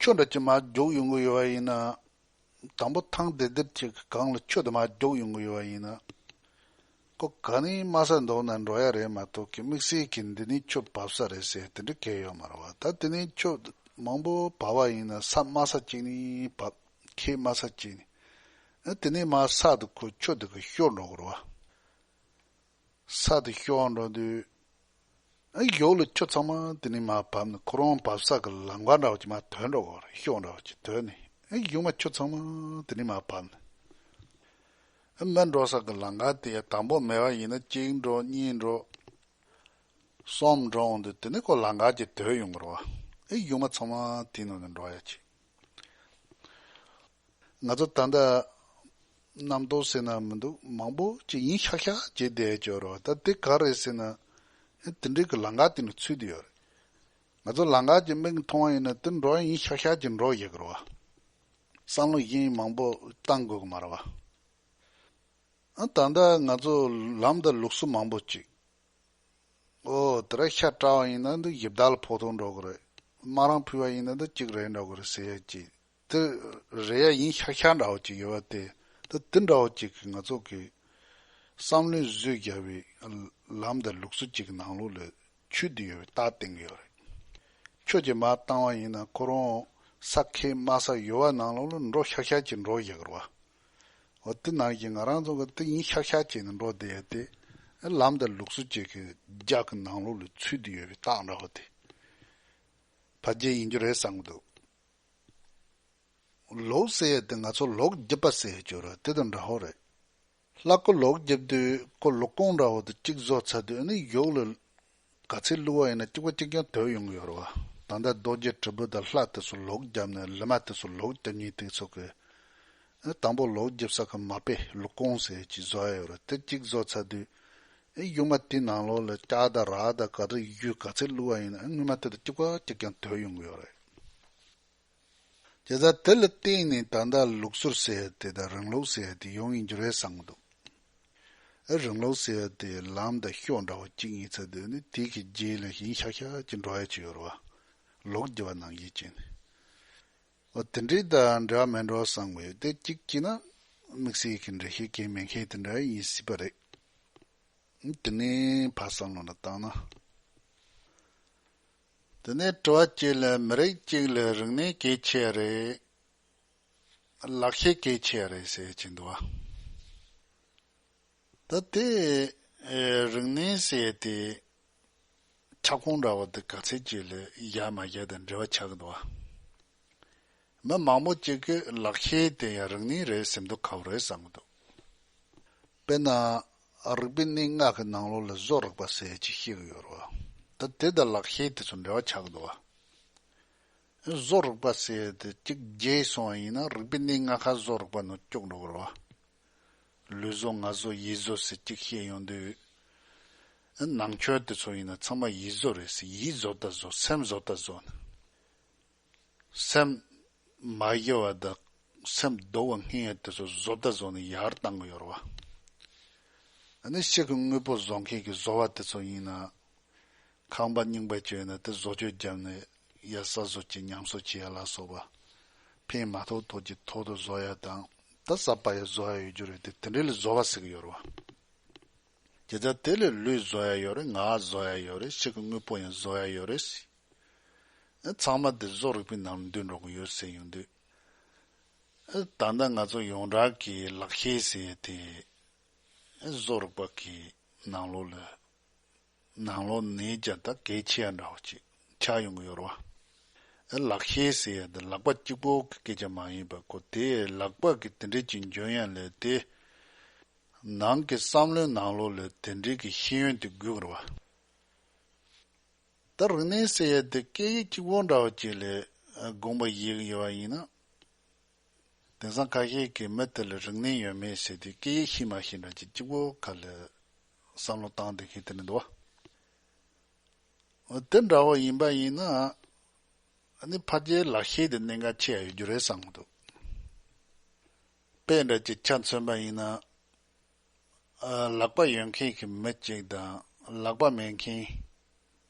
ཆུ་འདྲ་ཅིག་མར་རྒྱུག་ཡོང་གི་ཡོད་པ་ཡིན་ན། དང་པོ་ཐང་དེ་དེབ་ཅིག་གི་སྒང་ལ་ཆུ་དེ་མར་རྒྱུག་ཡོང་གི་ཡོད་པ་ཡིན་ན། ཁོ་ག་ནས་དམའ་ས་མདོག་ན་འགྲོ་ཡ་རེད་མ་གཏོགས་ཀྱི་དམིགས་བསལ་གྱི་འདི་ནས་ཆུ་བབས་ས་རེད་ཟེར་དེ་འདྲ་གང་ཡོད་མ་རེད་བ། ད་དེ་ནས་ཆུ་མང་པོ་བབས་པ་ཡིན་ན་ས་དམའ་ས་གཅིག་ནས་བབས། ཁྱེད་དམའ་ས་གཅིག་ནས། ཨ་དེ་ནས་མར་ས་དེ་ཁོ་ཆུ་དེ་གི་ཤོར་འགྲོ་གི་རེད་བ། ས་དེ་ཤོར་འགྲོ་དུས། ཨ་ཡོག་ལ་ཆུ་ཚང་མ་དེ་ནས་མར་བབས་ནས་ཁོ་རང་བབས་ས་གི་ལམ་ཁ་འདྲ་བོ་ཅིག་མར་ཐོན་འགྲོ་གི་རེད། ཤོག་འདྲ་བོ་ཅིག་ཐོན་ནས། ཨ་ཡོང་མ་ཆུ་ཚང་མ་དེ་ནས་མར་བབས་ནས། ཨ་མར་འགྲོ་ས་གི་ལམ་ཁ་དེ་ཡ་དང་པོ་མེད་པ་ཡིན་ན་གཅིག་འགྲོ་གཉིས་འགྲོ། གསུམ་འགྲོ་འོང་དུས་དེ་ནས་ཁོ་ལམ་ཁ་ཅིག་ཐོན་ཡོང་གི་རེད་བ། ཨ་ཡོང་མ་ཚང་མ་དེའི་ནང་ནས་འགྲོ་ཡ་ཅིག་ང་ཚོ་ད་ལྟ་རྣམ་རྟོག་ཟེར་ན་མི་འདུག་མང་པོ་ཅིག་ཡིན་ཤག་ཤག་བྱས་བསྡད་ཡོད་རེད་བ། ད་དེ་ག་རེད་ཟེར་ན། དེ་འདྲའི་གི་ལམ་ཁ་དེ་ནས་ཚུད་བསྡད་ཡོད་རེད། ང་ཚོ་ལམ་ཁ་གི་མིག་མཐོང་བ་ཡིན་ན་དེ་འགྲོ་ཡ་ཡིན་ཤག་ཤག་ཅིག་འགྲོ་ཡོད་གི་རེད་བ། བསམ་བློ་གཞན་མང་པོ་བཏང་དགོས་གི་མ་རེད་བ། ཨ་ད་ལྟ་ང་ཚོ་ལམ་དང་ལུགས་སྲོལ་མང་པོ་ཅིག་ཨོ་དེ་ར་ཤ་བཀྲ་བ་ཡིན་ན་འདི་ཡི་བདག་ལ་ཕོག་ཐུག་འགྲོ་གི་རེད། དམར་རང་ཕུལ་བ་ཡིན་ན་འདི་གཅིག་རེད་འགྲོ་གི་རེད་ཟེར་ཡ་ཅིག་དེ་རེད་ཡ་ཡིན་ཤག་ཤག་འདྲ་བོ་ཅིག་ཡོད་པ་དེ། དེ་དེ་འདྲ་བོ་ཅིག་གི་ང་ཚོ་གི་བསམ་བློའི་བཟོས་རྒྱབ་པའི་ལམ་དང་ལུགས་སྲོལ་ཅིག་གི་ནང་ལོགས་ལ་ཆུད་དེ་ཡོད་པའི་རྟགས་བསྟན་གི་ཡོད་རེད། ཆུ་ཅིག་མར་བཏང་བ་ཡིན་ན་ཁོ་རང་ས་ཁེ་དམའ་ས་ཡོད་པ་ནང་ལོགས་ལ་འགྲོ་ཤག་ཤག་ཅིག་འགྲོ་ཡག་རེད་བ། འོ་དེ་ནང་བཞིན་ང་རང་ཚོ་གི་དེ་ཡིན་ཤག་ཤག་བྱས་ནས་འགྲོ་བསྡད་ཡ་དེ། ལམ་དང་ལུགས་སྲོལ་བཅས་ཀྱི་རྒྱ་གི་ནང་ལོགས་ལ་ཚུད་དེ་ཡོད་པའི་རྟགས་འདྲ་བོ་དེ། ཕལ་ཆེར་ཡིན་རྒྱུ་རེད་བསམ་གི་འདུག་ལོག་ཟེར་ཡ་དེ་ང་ཚོ་ལོག་རྒྱབ་པ་ཟེར་ཡ་ཅིག་ཡོད་རེད། དེ་དང་འདྲ་བོ་རེད། ལྷ་སྐུ་ལོག་རྒྱབ་དུས་ཁོ་ལོག་ཀོང་འདྲ་བོ་དེ་གཅིག་བཟོ་ཚར་དུས་ཨ་ནི་ཡོག་ལ་ག་ཚོད་བླུགས་པ་ཡིན་ན་གཅིག་པ་གཅིག་རྐྱང་དོད་ཡོང་གི་ཡོད་རེད་བ། ད་ལྟ་རྡོ་རྗེ་དྲིལ་བུ་དང་ལྷ་དེ་ཚོ་ལོག་བརྒྱབ་ནས་ལི་མ་དེ་ཚོ་ལོག་བརྒྱབ་མཁན་དེ་ཚོ་གི། ཨེ་དང་པོ་ལོག་བརྒྱབ་ས་གི་མ་དཔེ་ལོག་ཀོང་ཟེར་གྱི་བཟོ་ཡ་ཡོད་རེད། དེ་གཅིག་བཟོ་ཚར་དུས། ཨེ་ཡུག་མ་དེ་ནང་ལོགས་ལ་ལྕགས་དང་རག་དང་ག་རེ་གཡུ་ག་ཚོད་བླུགས་པ་ཡིན་ན་ཨེ་སྔོན་མ་དེ་དང་གཅིག་པ་གཅིག་རྐྱང་དོད་ཡོང་གི་ཡོད་རེད། བྱས་ཙང་དེ་ལ་བརྟེན་ནས་ད་ལྟ་ལུགས་སྲོལ་ཟེར་ཡ་དེ་དང་རིང་ལུགས་ཟེར་ཡ་དེ་ཡོང་ཡིན་རྒྱུ་རེད་བསམ་གི་འདུག་ཨེ་རིང་ལུགས་ཟེར་ཡ་དེ་ལམ་དང་ཤོ་འདྲ་བོ་གཅིག་ཡིན་ཚར་དུས་ནི་དེ་གི་རྗེས་ལ་ཡིན་ཤག་ཤག་ཅིག་འགྲོ་ཡ་ཅིག་ཡོད་རེད་བ། ལོག་རྒྱུ་བ་ནང་བཞིན་བྱས་ནས། འོ་དེ་འདྲའི་དང་འདྲ་མི་འདྲ་བསམ་གི་ཡོད། དེ་གཅིག་བྱས་ན་དམིགས་བསལ་གྱི་འགྲེལ་བཤད་གང་མེད་མཁན་དེ་འདྲ་ཡིན་སྲིད་པ་རེད། དེ་ནས་ཕར་བསམ་བློ་ནང་བཏང་ན། དེ་ནས་དྲི་བ་གཅིག་ལ་མི་རིགས་གཅིག་ལ་རིག་གནས་གལ་ཆེ་རེད། ལག་ཤེས་གལ་ཆེ་རེད་ཟེར་གྱི་འདུག་བ། ད་དེ་ཨེ་རིག་གནས་ཟེར་དེ་ཁྱབ་ཁོངས་འདྲ་བོ་དེ་ག་ཚད་ཅིག་ལ་བཞག་མ་བཞག་དང་འབྲེལ་བ་ཆགས་ཀྱི་འདུག་བ། མི་མང་པོ་ཅིག་གིས་ལག་ཤེས་དེ་ཡང་རིག་གནས་རེད་ཟེར་མདོག་ཁ་པོ་རེད་བསམ་གྱི་འདུག་དཔེར་ན་རིག་པའི་གནས་ལྔ་གི་ནང་ལོགས་ལ་བཟོ་རིག་པ་ཟེར་ཅིག་བཤད་ཀྱི་ཡོད་རེད་བ། ད་དེ་དང་ལག་ཤེས་དེ་ཚོ་འབྲེལ་བ་ཆགས་ཀྱི་འདུག་བ། བཟོ་རིག་པ་ཟེར་དེ་གཅིག་རྒྱས་སོང་བ་ཡིན་ན་རིག་པའི་གནས་ལྔ་ཁ་བཟོ་རིག་པ་ནང་བཅུག་འགྲོ་གི་རེད་བ། ལུས་བཟོ་ངག་བཟོ་ཡིད་བཟོ་ཟེར་གཅིག་བཤད་ཡོང་དུས། ནང་ཆོས་དེ་ཚོ་ཡིན་ན་ཚང་མ་ཡིད་བཟོ་རེད་ཟེར། ཡིད་བཟོ་ལྟ་བཟོ་སེམས་བཟོ་ལྟ་བཟོ་ནས། སེམས་མ་ཡོད་པ་དང་སེམས་སྡུག་པ་སྔོན་ཡོད་དེ་ཚོ་བཟོ་ལྟ་བཟོ་ནས་ཡར་བཏང་གི་ཡོད་རེད་བ། ཨ་ནི་ཕྱི་གི་དངོས་པོ་བཟོ་མཁན་གྱི་བཟོ་བ་དེ་ཚོ་ཡིན་ན། ཁང་པ་རྙིང་པ་ཅིག་ཡོད་ན་དེ་བཟོ་བཅོས་བརྒྱབ་ནས་ཡར་གསར་བཟོ་བྱེད་ཉམས་གསོ་བྱེད་ཡ་ལ་སོགས་པ་ཕན་མ་ཐོགས་ཐོགས་ཀྱི་ཐོག་ཏུ་བཟོ་ཡ་དང་ད་གསར་པ་ཡང་བཟོ་ཡ་ཡོད་རྒྱུ་རེད། དེ་དེ་འདྲའི་ལ་བཟོ་བ་ཟེར་གྱི་ཡོད་རེད་བ། དེ་ཚ་དེ་ལས་ལུས་བཟོ་ཡ་ཡོད་རེད། ངག་བཟོ་ཡ་ཡོད་རེད། ཕྱི་གི་དངོས་པོ་ཡང་བཟོ་ཡ་ཡོད་རེད། ཚང་མ་དེ་བཟོ་རིག་པའི་ནང་འདུས་འགྲོ་གི་ཡོད་ཟེར་ཡོང་དུས། ད་ལྟ་ང་ཚོ་ཡོངས་གྲགས་ཀྱི་ལག་ཤེས་ཟེར་ཡ་དེ་བཟོ་རིག་པ་གི་ནང་ལོགས་ལ་ནང་ལོགས་ནས་ཀྱང་ད་གལ་ཆེ་ཡ་འདྲ་བོ་ཅིག་ཆགས་ཡོང་གི་ཡོད་རེད་བ། ལག་ཤེས་ཟེར་ཡ་དེ་ལག་པ་གཅིག་པོ་གི་སྐད་ཆ་མ་ཡིན་པ་ཁོ་དེ་ལག་པ་གི་དེ་འདྲས་ཀྱི་འཇོན་ཡ་ལས་དེ་ནང་གི་བསམ་བློའི་ནང་ལོགས་ལ་དེ་འདྲས་ཀྱི་ཤེས་ཡོན་དེ་དགོས་ཀྱི་རེད་བ། ད་རིག་གནས་ཟེར་ཡ་དེ་སྐད་ཡིག་གཅིག་པོ་འདྲ་བ་ཅིག་ལས་དགོངས་པ་བཞེས་ཀྱི་ཡོད་པ་ཡིན་ན། དེང་སང་ཁ་ཤས་ཀྱིས་མི་དེ་ལ་རིག་གནས་ཡོད་མེད་ཟེར་དུས་སྐད་ཡིག་ཤེས་མ་ཤེས་འདྲ་ཅིག་གཅིག་པོ་ཁ་ལ་བསམ་བློ་བཏང་བསྡད་མཁན་དེ་འདྲ་འདུག་བ། དེ་འདྲ་བོ་ཡིན་པ་ཡིན་ན་ཨ་ནི་ཕལ་ཆེར་ལག་ཤེས་དེ་གནད་འགག་ཆེ་ཡ་ཡོད་རྒྱུ་རེད་བསམ་གྱི་འདུག་དཔེ་འདྲ་ཅིག་ཆ་མཚོན་པ་ཡིན་ན། ཨ། ལག་པ་ཡོད་མཁན་གྱི་མི་གཅིག་དང་ལག་པ་མེད་མཁན།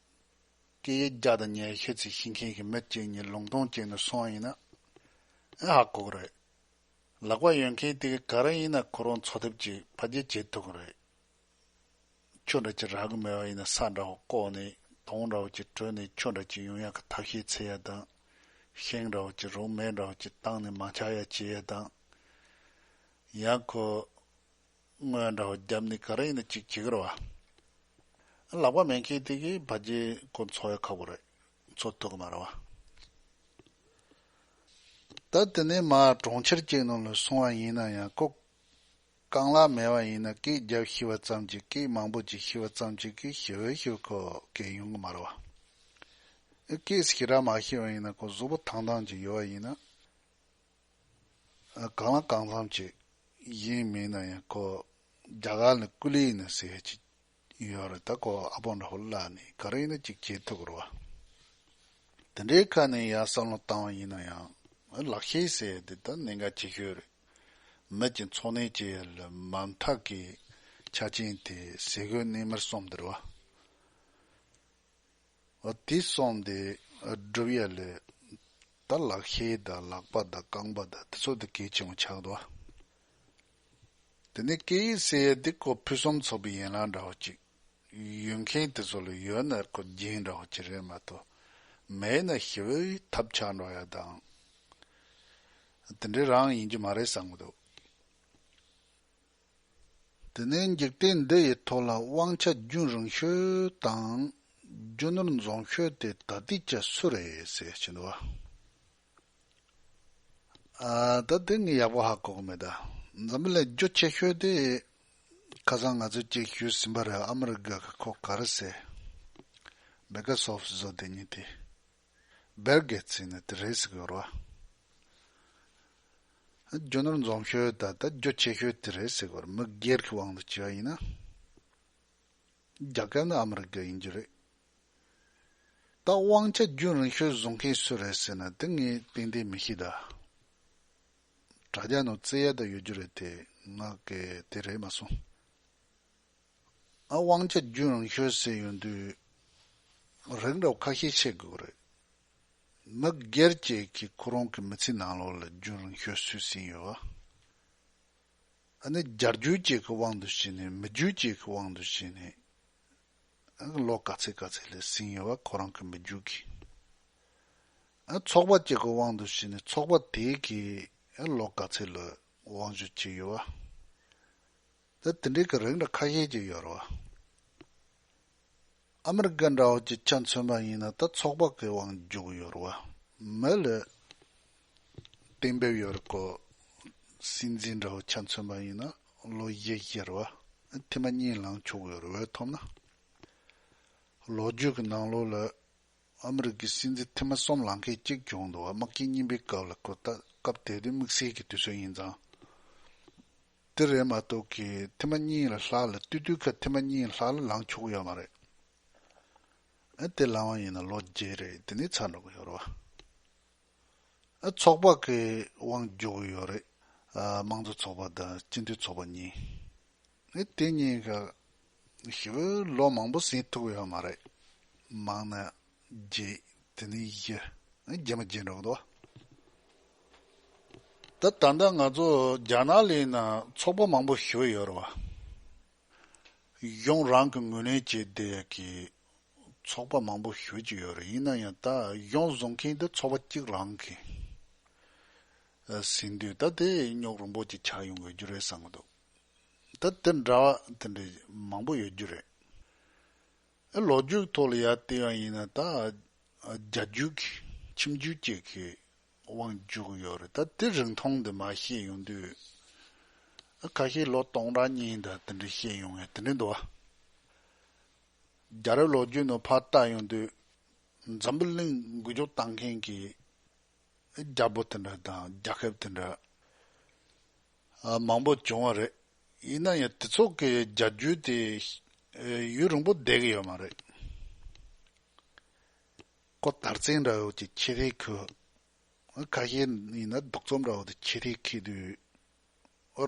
སྐད་ཡིག་བརྒྱ་དང་ཉི་ཤུ་ཙམ་ཤེས་མཁན་གྱི་མི་གཅིག་གཉིས་ལུང་སྟོང་བྱས་ནས་སོང་བ་ཡིན་ན། ཨ། ཧ་གོ་གི་རེད། ལག་པ་ཡོད་མཁན་དེ་ག་རེ་ཡིན་ན་ཁོ་རང་འཚོ་ཐབས་ཅིག་ཕལ་ཆེར་བྱེད་ཐུབ་ཀྱི་རེད། ཆུ་འདྲ་ཅིག་རག་གི་མེད་པ་ཡིན་ན་ས་འདྲ་བོ་བརྐོས་ནས་དོང་འདྲ་བོ་ཅིག་བྲུས་ནས་ཆུ་འདྲ་ཅིག་ཡོང་ཡག་གི་ཐབས་ཤེས་འཚོལ་ཡ་དང་། ཤིང་འདྲ་བོ་ཅིག་རུང་མེ་འདྲ་བོ་ཅིག་བཏང་ནས་མ་ཆག་ཡ་བྱེད་ཡ་དང་། ཡང་ཁོ། དངོས་འདྲ་བོ་བརྒྱབ་ནས་ག་རེ་ཡིན་ན་གཅིག་བྱེད་ཀྱི་རེད་བ། ལག་པ་མེད་མཁན་དེ་གིས་ཕལ་ཆེར་ཁོ་འཚོ་ཡ་ཁག་པོ་རེད། འཚོ་ཐུབ་ཀྱི་མ་རེད་བ། ད་དེ་ནས་མར་གྲོང་ཁྱེར་གཅིག་ནང་ལ་སོང་བ་ཡིན་ན་ཡང་ཁོ་རྐང་ལག་མེད་པ་ཡིན་ན་སྐད་རྒྱབ་ཤེས་པ་ཙམ་གྱིས་སྐད་མང་པོ་ཅིག་ཤེས་པ་ཙམ་གྱིས་སྐད་ཞེ་པོ་ཞེ་པོ་ཁོ་སྐད་ཡོང་གི་མ་རེད་བ། སྐད་ཞེ་དྲག་མ་ཤེས་པ་ཡིན་ན་ཁོ་གཟུགས་པོ་ཐང་ཐང་ཅིག་ཡོད་པ་ཡིན་ན། གང་ལ་གང་འཚམ་ཅིག་ཡིན་མིན་ན་ཡང་ཁོ་རྒྱ་གར་ནས་ཀུ་ལི་ནས་ཟེར་ཅིག་ཡོད་རེད། ད་ཁོ་ཨ་ཕོ་འདྲ་བོ་བརླག་ནས་ག་རེ་ཡིན་ན་ཅིག་བྱེད་ཐུབ་ཀྱི་རེད་བ། དེ་འདྲའི་ཁ་ནས་ཡར་བསམ་བློ་བཏང་བ་ཡིན་ན་ཡང་ལག་ཤེས་ཟེར་དེ་ད་གནད་འགག་ཆེ་ཤོས་རེད། མི་གཅིག་འཚོ་གནས་བྱེད་ཡ་ལ་མ་མཐའ་གི་ཆ་རྐྱེན་དེ་ཟས་གོས་གནས་མལ་གསུམ་དེ་རེད་བ། འོ་དེ་གསུམ་དེ་སྒྲུབ་ཡ་ལས་ད་ལག་ཤེས་དང་ལག་པ་དང་རྐང་པ་དང་དེ་ཚོ་དེ་གལ་ཆེན་པོ་ཆགས་འདུག་དེ་ནས་སྐད་ཡིག་ཟེར་ཡ་དེ་ཁོ་ཕུན་སུམ་ཚོགས་པའི་ཡན་ལག་འདྲ་བོ་ཅིག་ཡོད་མཁན་དེ་ཚོ་ལ་ཡོད་ན་ཁོ་རྒྱན་འདྲ་བོ་ཅིག་རེད་མ་གཏོགས་མེད་ན་ཞེ་པོའི་ཐབས་ཆག་འགྲོ་ཡ་དང་། དེ་འདྲའི་རང་ཡིན་གྱི་མ་རེད་བསམ་གྱི་འདུག་དེ་ནས་འཇིག་རྟེན་འདི་ཡི་ཐོག་ལ་དབང་ཆ་རྒྱུན་རིང་ཤོས་དང་རྒྱུ་ནོར་འཛོམས་ཤོས་དེ་ད་ལྟའི་ཆ་སུ་རེད་ཟེར་བཞིན་འདུག་བ། ཨ། ད་དེ་ངས་ཡག་པོ་ཧ་གོ་གི་མེད་ད། འཛམ་བུ་གླིང་རྒྱུ་ཆེ་ཤོས་དེ་ཁ་སང་ང་ཚོས་ཅིག་ཞུས་ཟིན་པ་རེད། ཨ་མི་རི་ཀ་གི་ཁོ་ག་རེ་ཟེར། མེ་ཀ་སོབ་བཟོ་དེ་ཉིད་དེ། བེལ་གེ་ཙི་ནི་དེ་རེད་ཟེར་གི་ཡོད་རེད་བ། རྒྱུ་ནོར་འཛོམས་ཤོས་ད་ལྟ་རྒྱུ་ཆེ་ཤོས་དེ་རེད་ཟེར་གི་ཡོད་རེད། མི་སྒེར་གྱི་དབང་དུ་བྱས་པ་ཡིན་ན། རྒྱལ་ཁབ་ནི་ཨ་མི་རི་ཀ་ཡིན་རྒྱུ་རེད། ད་དབང་ཆ་རྒྱུན་རིང་ཤོས་བཟོ་མཁན་སུ་རེད་ཟེར་ན་དེ་ངས་ཏན་ཏན་མི་ཤེས་ད། དྲ་རྒྱ་ནང་བཙལ་ཡ་ད་ཡོད་རྒྱུ་རེད་དེ་ང་གི་དེ་རེད་མ་སོང་། ཨ། དབང་ཆ་རྒྱུན་རིང་ཤོས་ཟེར་ཡོང་དུས་རིགས་འདྲ་བོ་ཁ་ཤས་བཤད་དགོས་རེད། མི་སྒེར་གཅིག་གིས་ཁོ་རང་གི་མི་ཚེ་ནང་ལོགས་ལ་རྒྱུན་རིང་ཤོས་སུས་ཟིན་ཡོད་བ། ཨ་ནི་རྒྱལ་རྒྱུད་གཅིག་གི་དབང་དུ་བྱས་ནས་མི་རྒྱུད་གཅིག་གི་དབང་དུ་བྱས་ནས་ཨ་ནི་ལོ་ག་ཚད་ག་ཚད་ལ་ཟིན་ཡོད་བ། ཁོ་རང་གི་མི་རྒྱུད་ཀྱིས། ཨ། ཚོགས་པ་གཅིག་གི་དབང་དུ་བྱས་ནས་ཚོགས་པ་དེ་གིས་ཨ་ལོ་ག་ཚད་ལ་དབང་སྒྱུར་བྱས་ཡོད་བ། ད་དེ་འདྲའི་གི་རིགས་འདྲ་ཁ་ཤས་ཅིག་ཡོད་རེད་བ། ཨ་མི་རི་ཀ་འདྲ་བོ་ཅིག་ཆ་མཚོན་པ་ཡིན་ན་ད་ཚོགས་པ་གི་དབང་རྒྱུག་ཡོད་རེད་བ། མི་ལ་གཏན་འབེབས་ཡོད་རེད་ཀོ། སྲིད་འཛིན་འདྲ་བོ་ཆ་མཚོན་པ་ཡིན་ན་ལོ་བཞི་བཞི་རེད་བ། ཐེངས་མ་གཉིས་ལངས་ཆོག་གི་ཡོད་རེད་བ། ཐོབ་ན། ལོ་རྒྱུས་ཀྱི་ནང་ལོགས་ལ་ཨ་མི་རི་ཀའི་སྲིད་འཛིན་ཐེངས་མ་གསུམ་ལངས་མཁན་གཅིག་བྱུང་འདུག་བ། དམག་ཆེན་གཉིས་པའི་སྐབས་ལ་ཁོ་ད་སྐབས་དེ་དུས་དམིགས་བསལ་གྱི་དུས་ཚོད་ཡིན་ཙང་། དེ་རེད་མ་གཏོགས་ཀྱི་ཐེངས་མ་གཉིས་ལ་ལྷག་ལ་སྟོད་དུས་ཁ་ཐེངས་མ་གཉིས་ལྷག་ལ་ལངས་ཆོག་གི་ཡོད་མ་རེད། ཨ། དེ་ལངས་པ་ཡིན་ན་ལོ་བརྒྱད་རེད། དེ་ནས་ཚར་འགྲོ་གི་ཡོད་རེད་བ། ཨ། ཚོགས་པ་གི་དབང་རྒྱུག་གི་ཡོད་རེད། ཨ། དམངས་གཙོ་ཚོགས་པ་དང་སྤྱི་མཐུན་ཚོགས་པ་གཉིས། ཨ། དེ་གཉིས་ཀ་ཞེ་པོ་ལོ་མང་པོ་ཟིན་ཐུབ་ཀྱི་ཡོད་མ་རེད། མང་ན་བརྒྱད། དེ་ནས་བཞི། བརྒྱད་མ་བརྒྱད་འགྲོ་གི་འདུག་ད་ད་ལྟ་ང་ཚོ་རྒྱ་ནག་ལ་ཡིན་ན་ཚོགས་པ་མང་པོ་ཞིག་ཡོད་རེད་བ། གཞུང་རང་གི་ངོས་ལེན་བྱས་བསྡད་ཀྱི་ཚོགས་པ་མང་པོ་ཞེ་ཅིག་ཡོད་རེད། ཡིན་ན་ཡང་ད་གཞུང་བཟུང་མཁན་དེ་ཚོགས་པ་གཅིག་རང་གི་ཟིན་དུས་ད་དེ་རྙོག་རིང་པོ་ཅིག་ཆགས་ཡོང་གི་རྒྱུ་རེད་བསམ་གི་འདུག་ད་དེ་འདྲ་བ་དེ་འདྲ་མང་པོ་ཡོད་རྒྱུ་རེད། ལོ་རྒྱུས་ཐོག་ལ་ཡར་བལྟས་པ་ཡིན་ན་ད་རྒྱ་རྒྱུད་ཀྱི་ཁྱིམ་རྒྱུད་ཅིག་གི་དབང་བསྒྱུར་གྱི་ཡོད་རེད། ད་དེ་རིང་ཐུང་དེ་མར་བཤད་ཡོང་དུས་ཁ་ཤས་ལོ་སྟོང་ཕྲག་གཉིས་དང་དེ་འདྲ་བཤད་ཡོང་ཡ་དེ་འདྲ་འདུག་བ། རྒྱལ་རབས་ལོ་རྒྱུས་ནང་ཕར་བལྟ་ཡོང་དུས་འཛམ་བུ་གླིང་འགུལ་སྐྱོད་བཏང་མཁན་གྱི་རྒྱལ་པོ་དེ་འདྲ་དང་རྒྱལ་ཁབ་དེ་འདྲ་མང་པོ་བྱུང་བ་རེད། ཡིན་ན་ཡང་དེ་ཚོ་གི་རྒྱལ་རྒྱུད་དེ་ཡུན་རིང་པོ་བསྡད་ཀྱི་ཡོད་མ་རེད། ཁོ་དར་ཚིགས་འདྲ་བོ་ཅིག་ཕྱི་རིགས་ཁུ། ཁ་ཤས་ཡིན་ན་རྡོག་རྩོམ་འདྲ་བོ་དེ་ཕྱི་རིགས་ཁུ་དུས།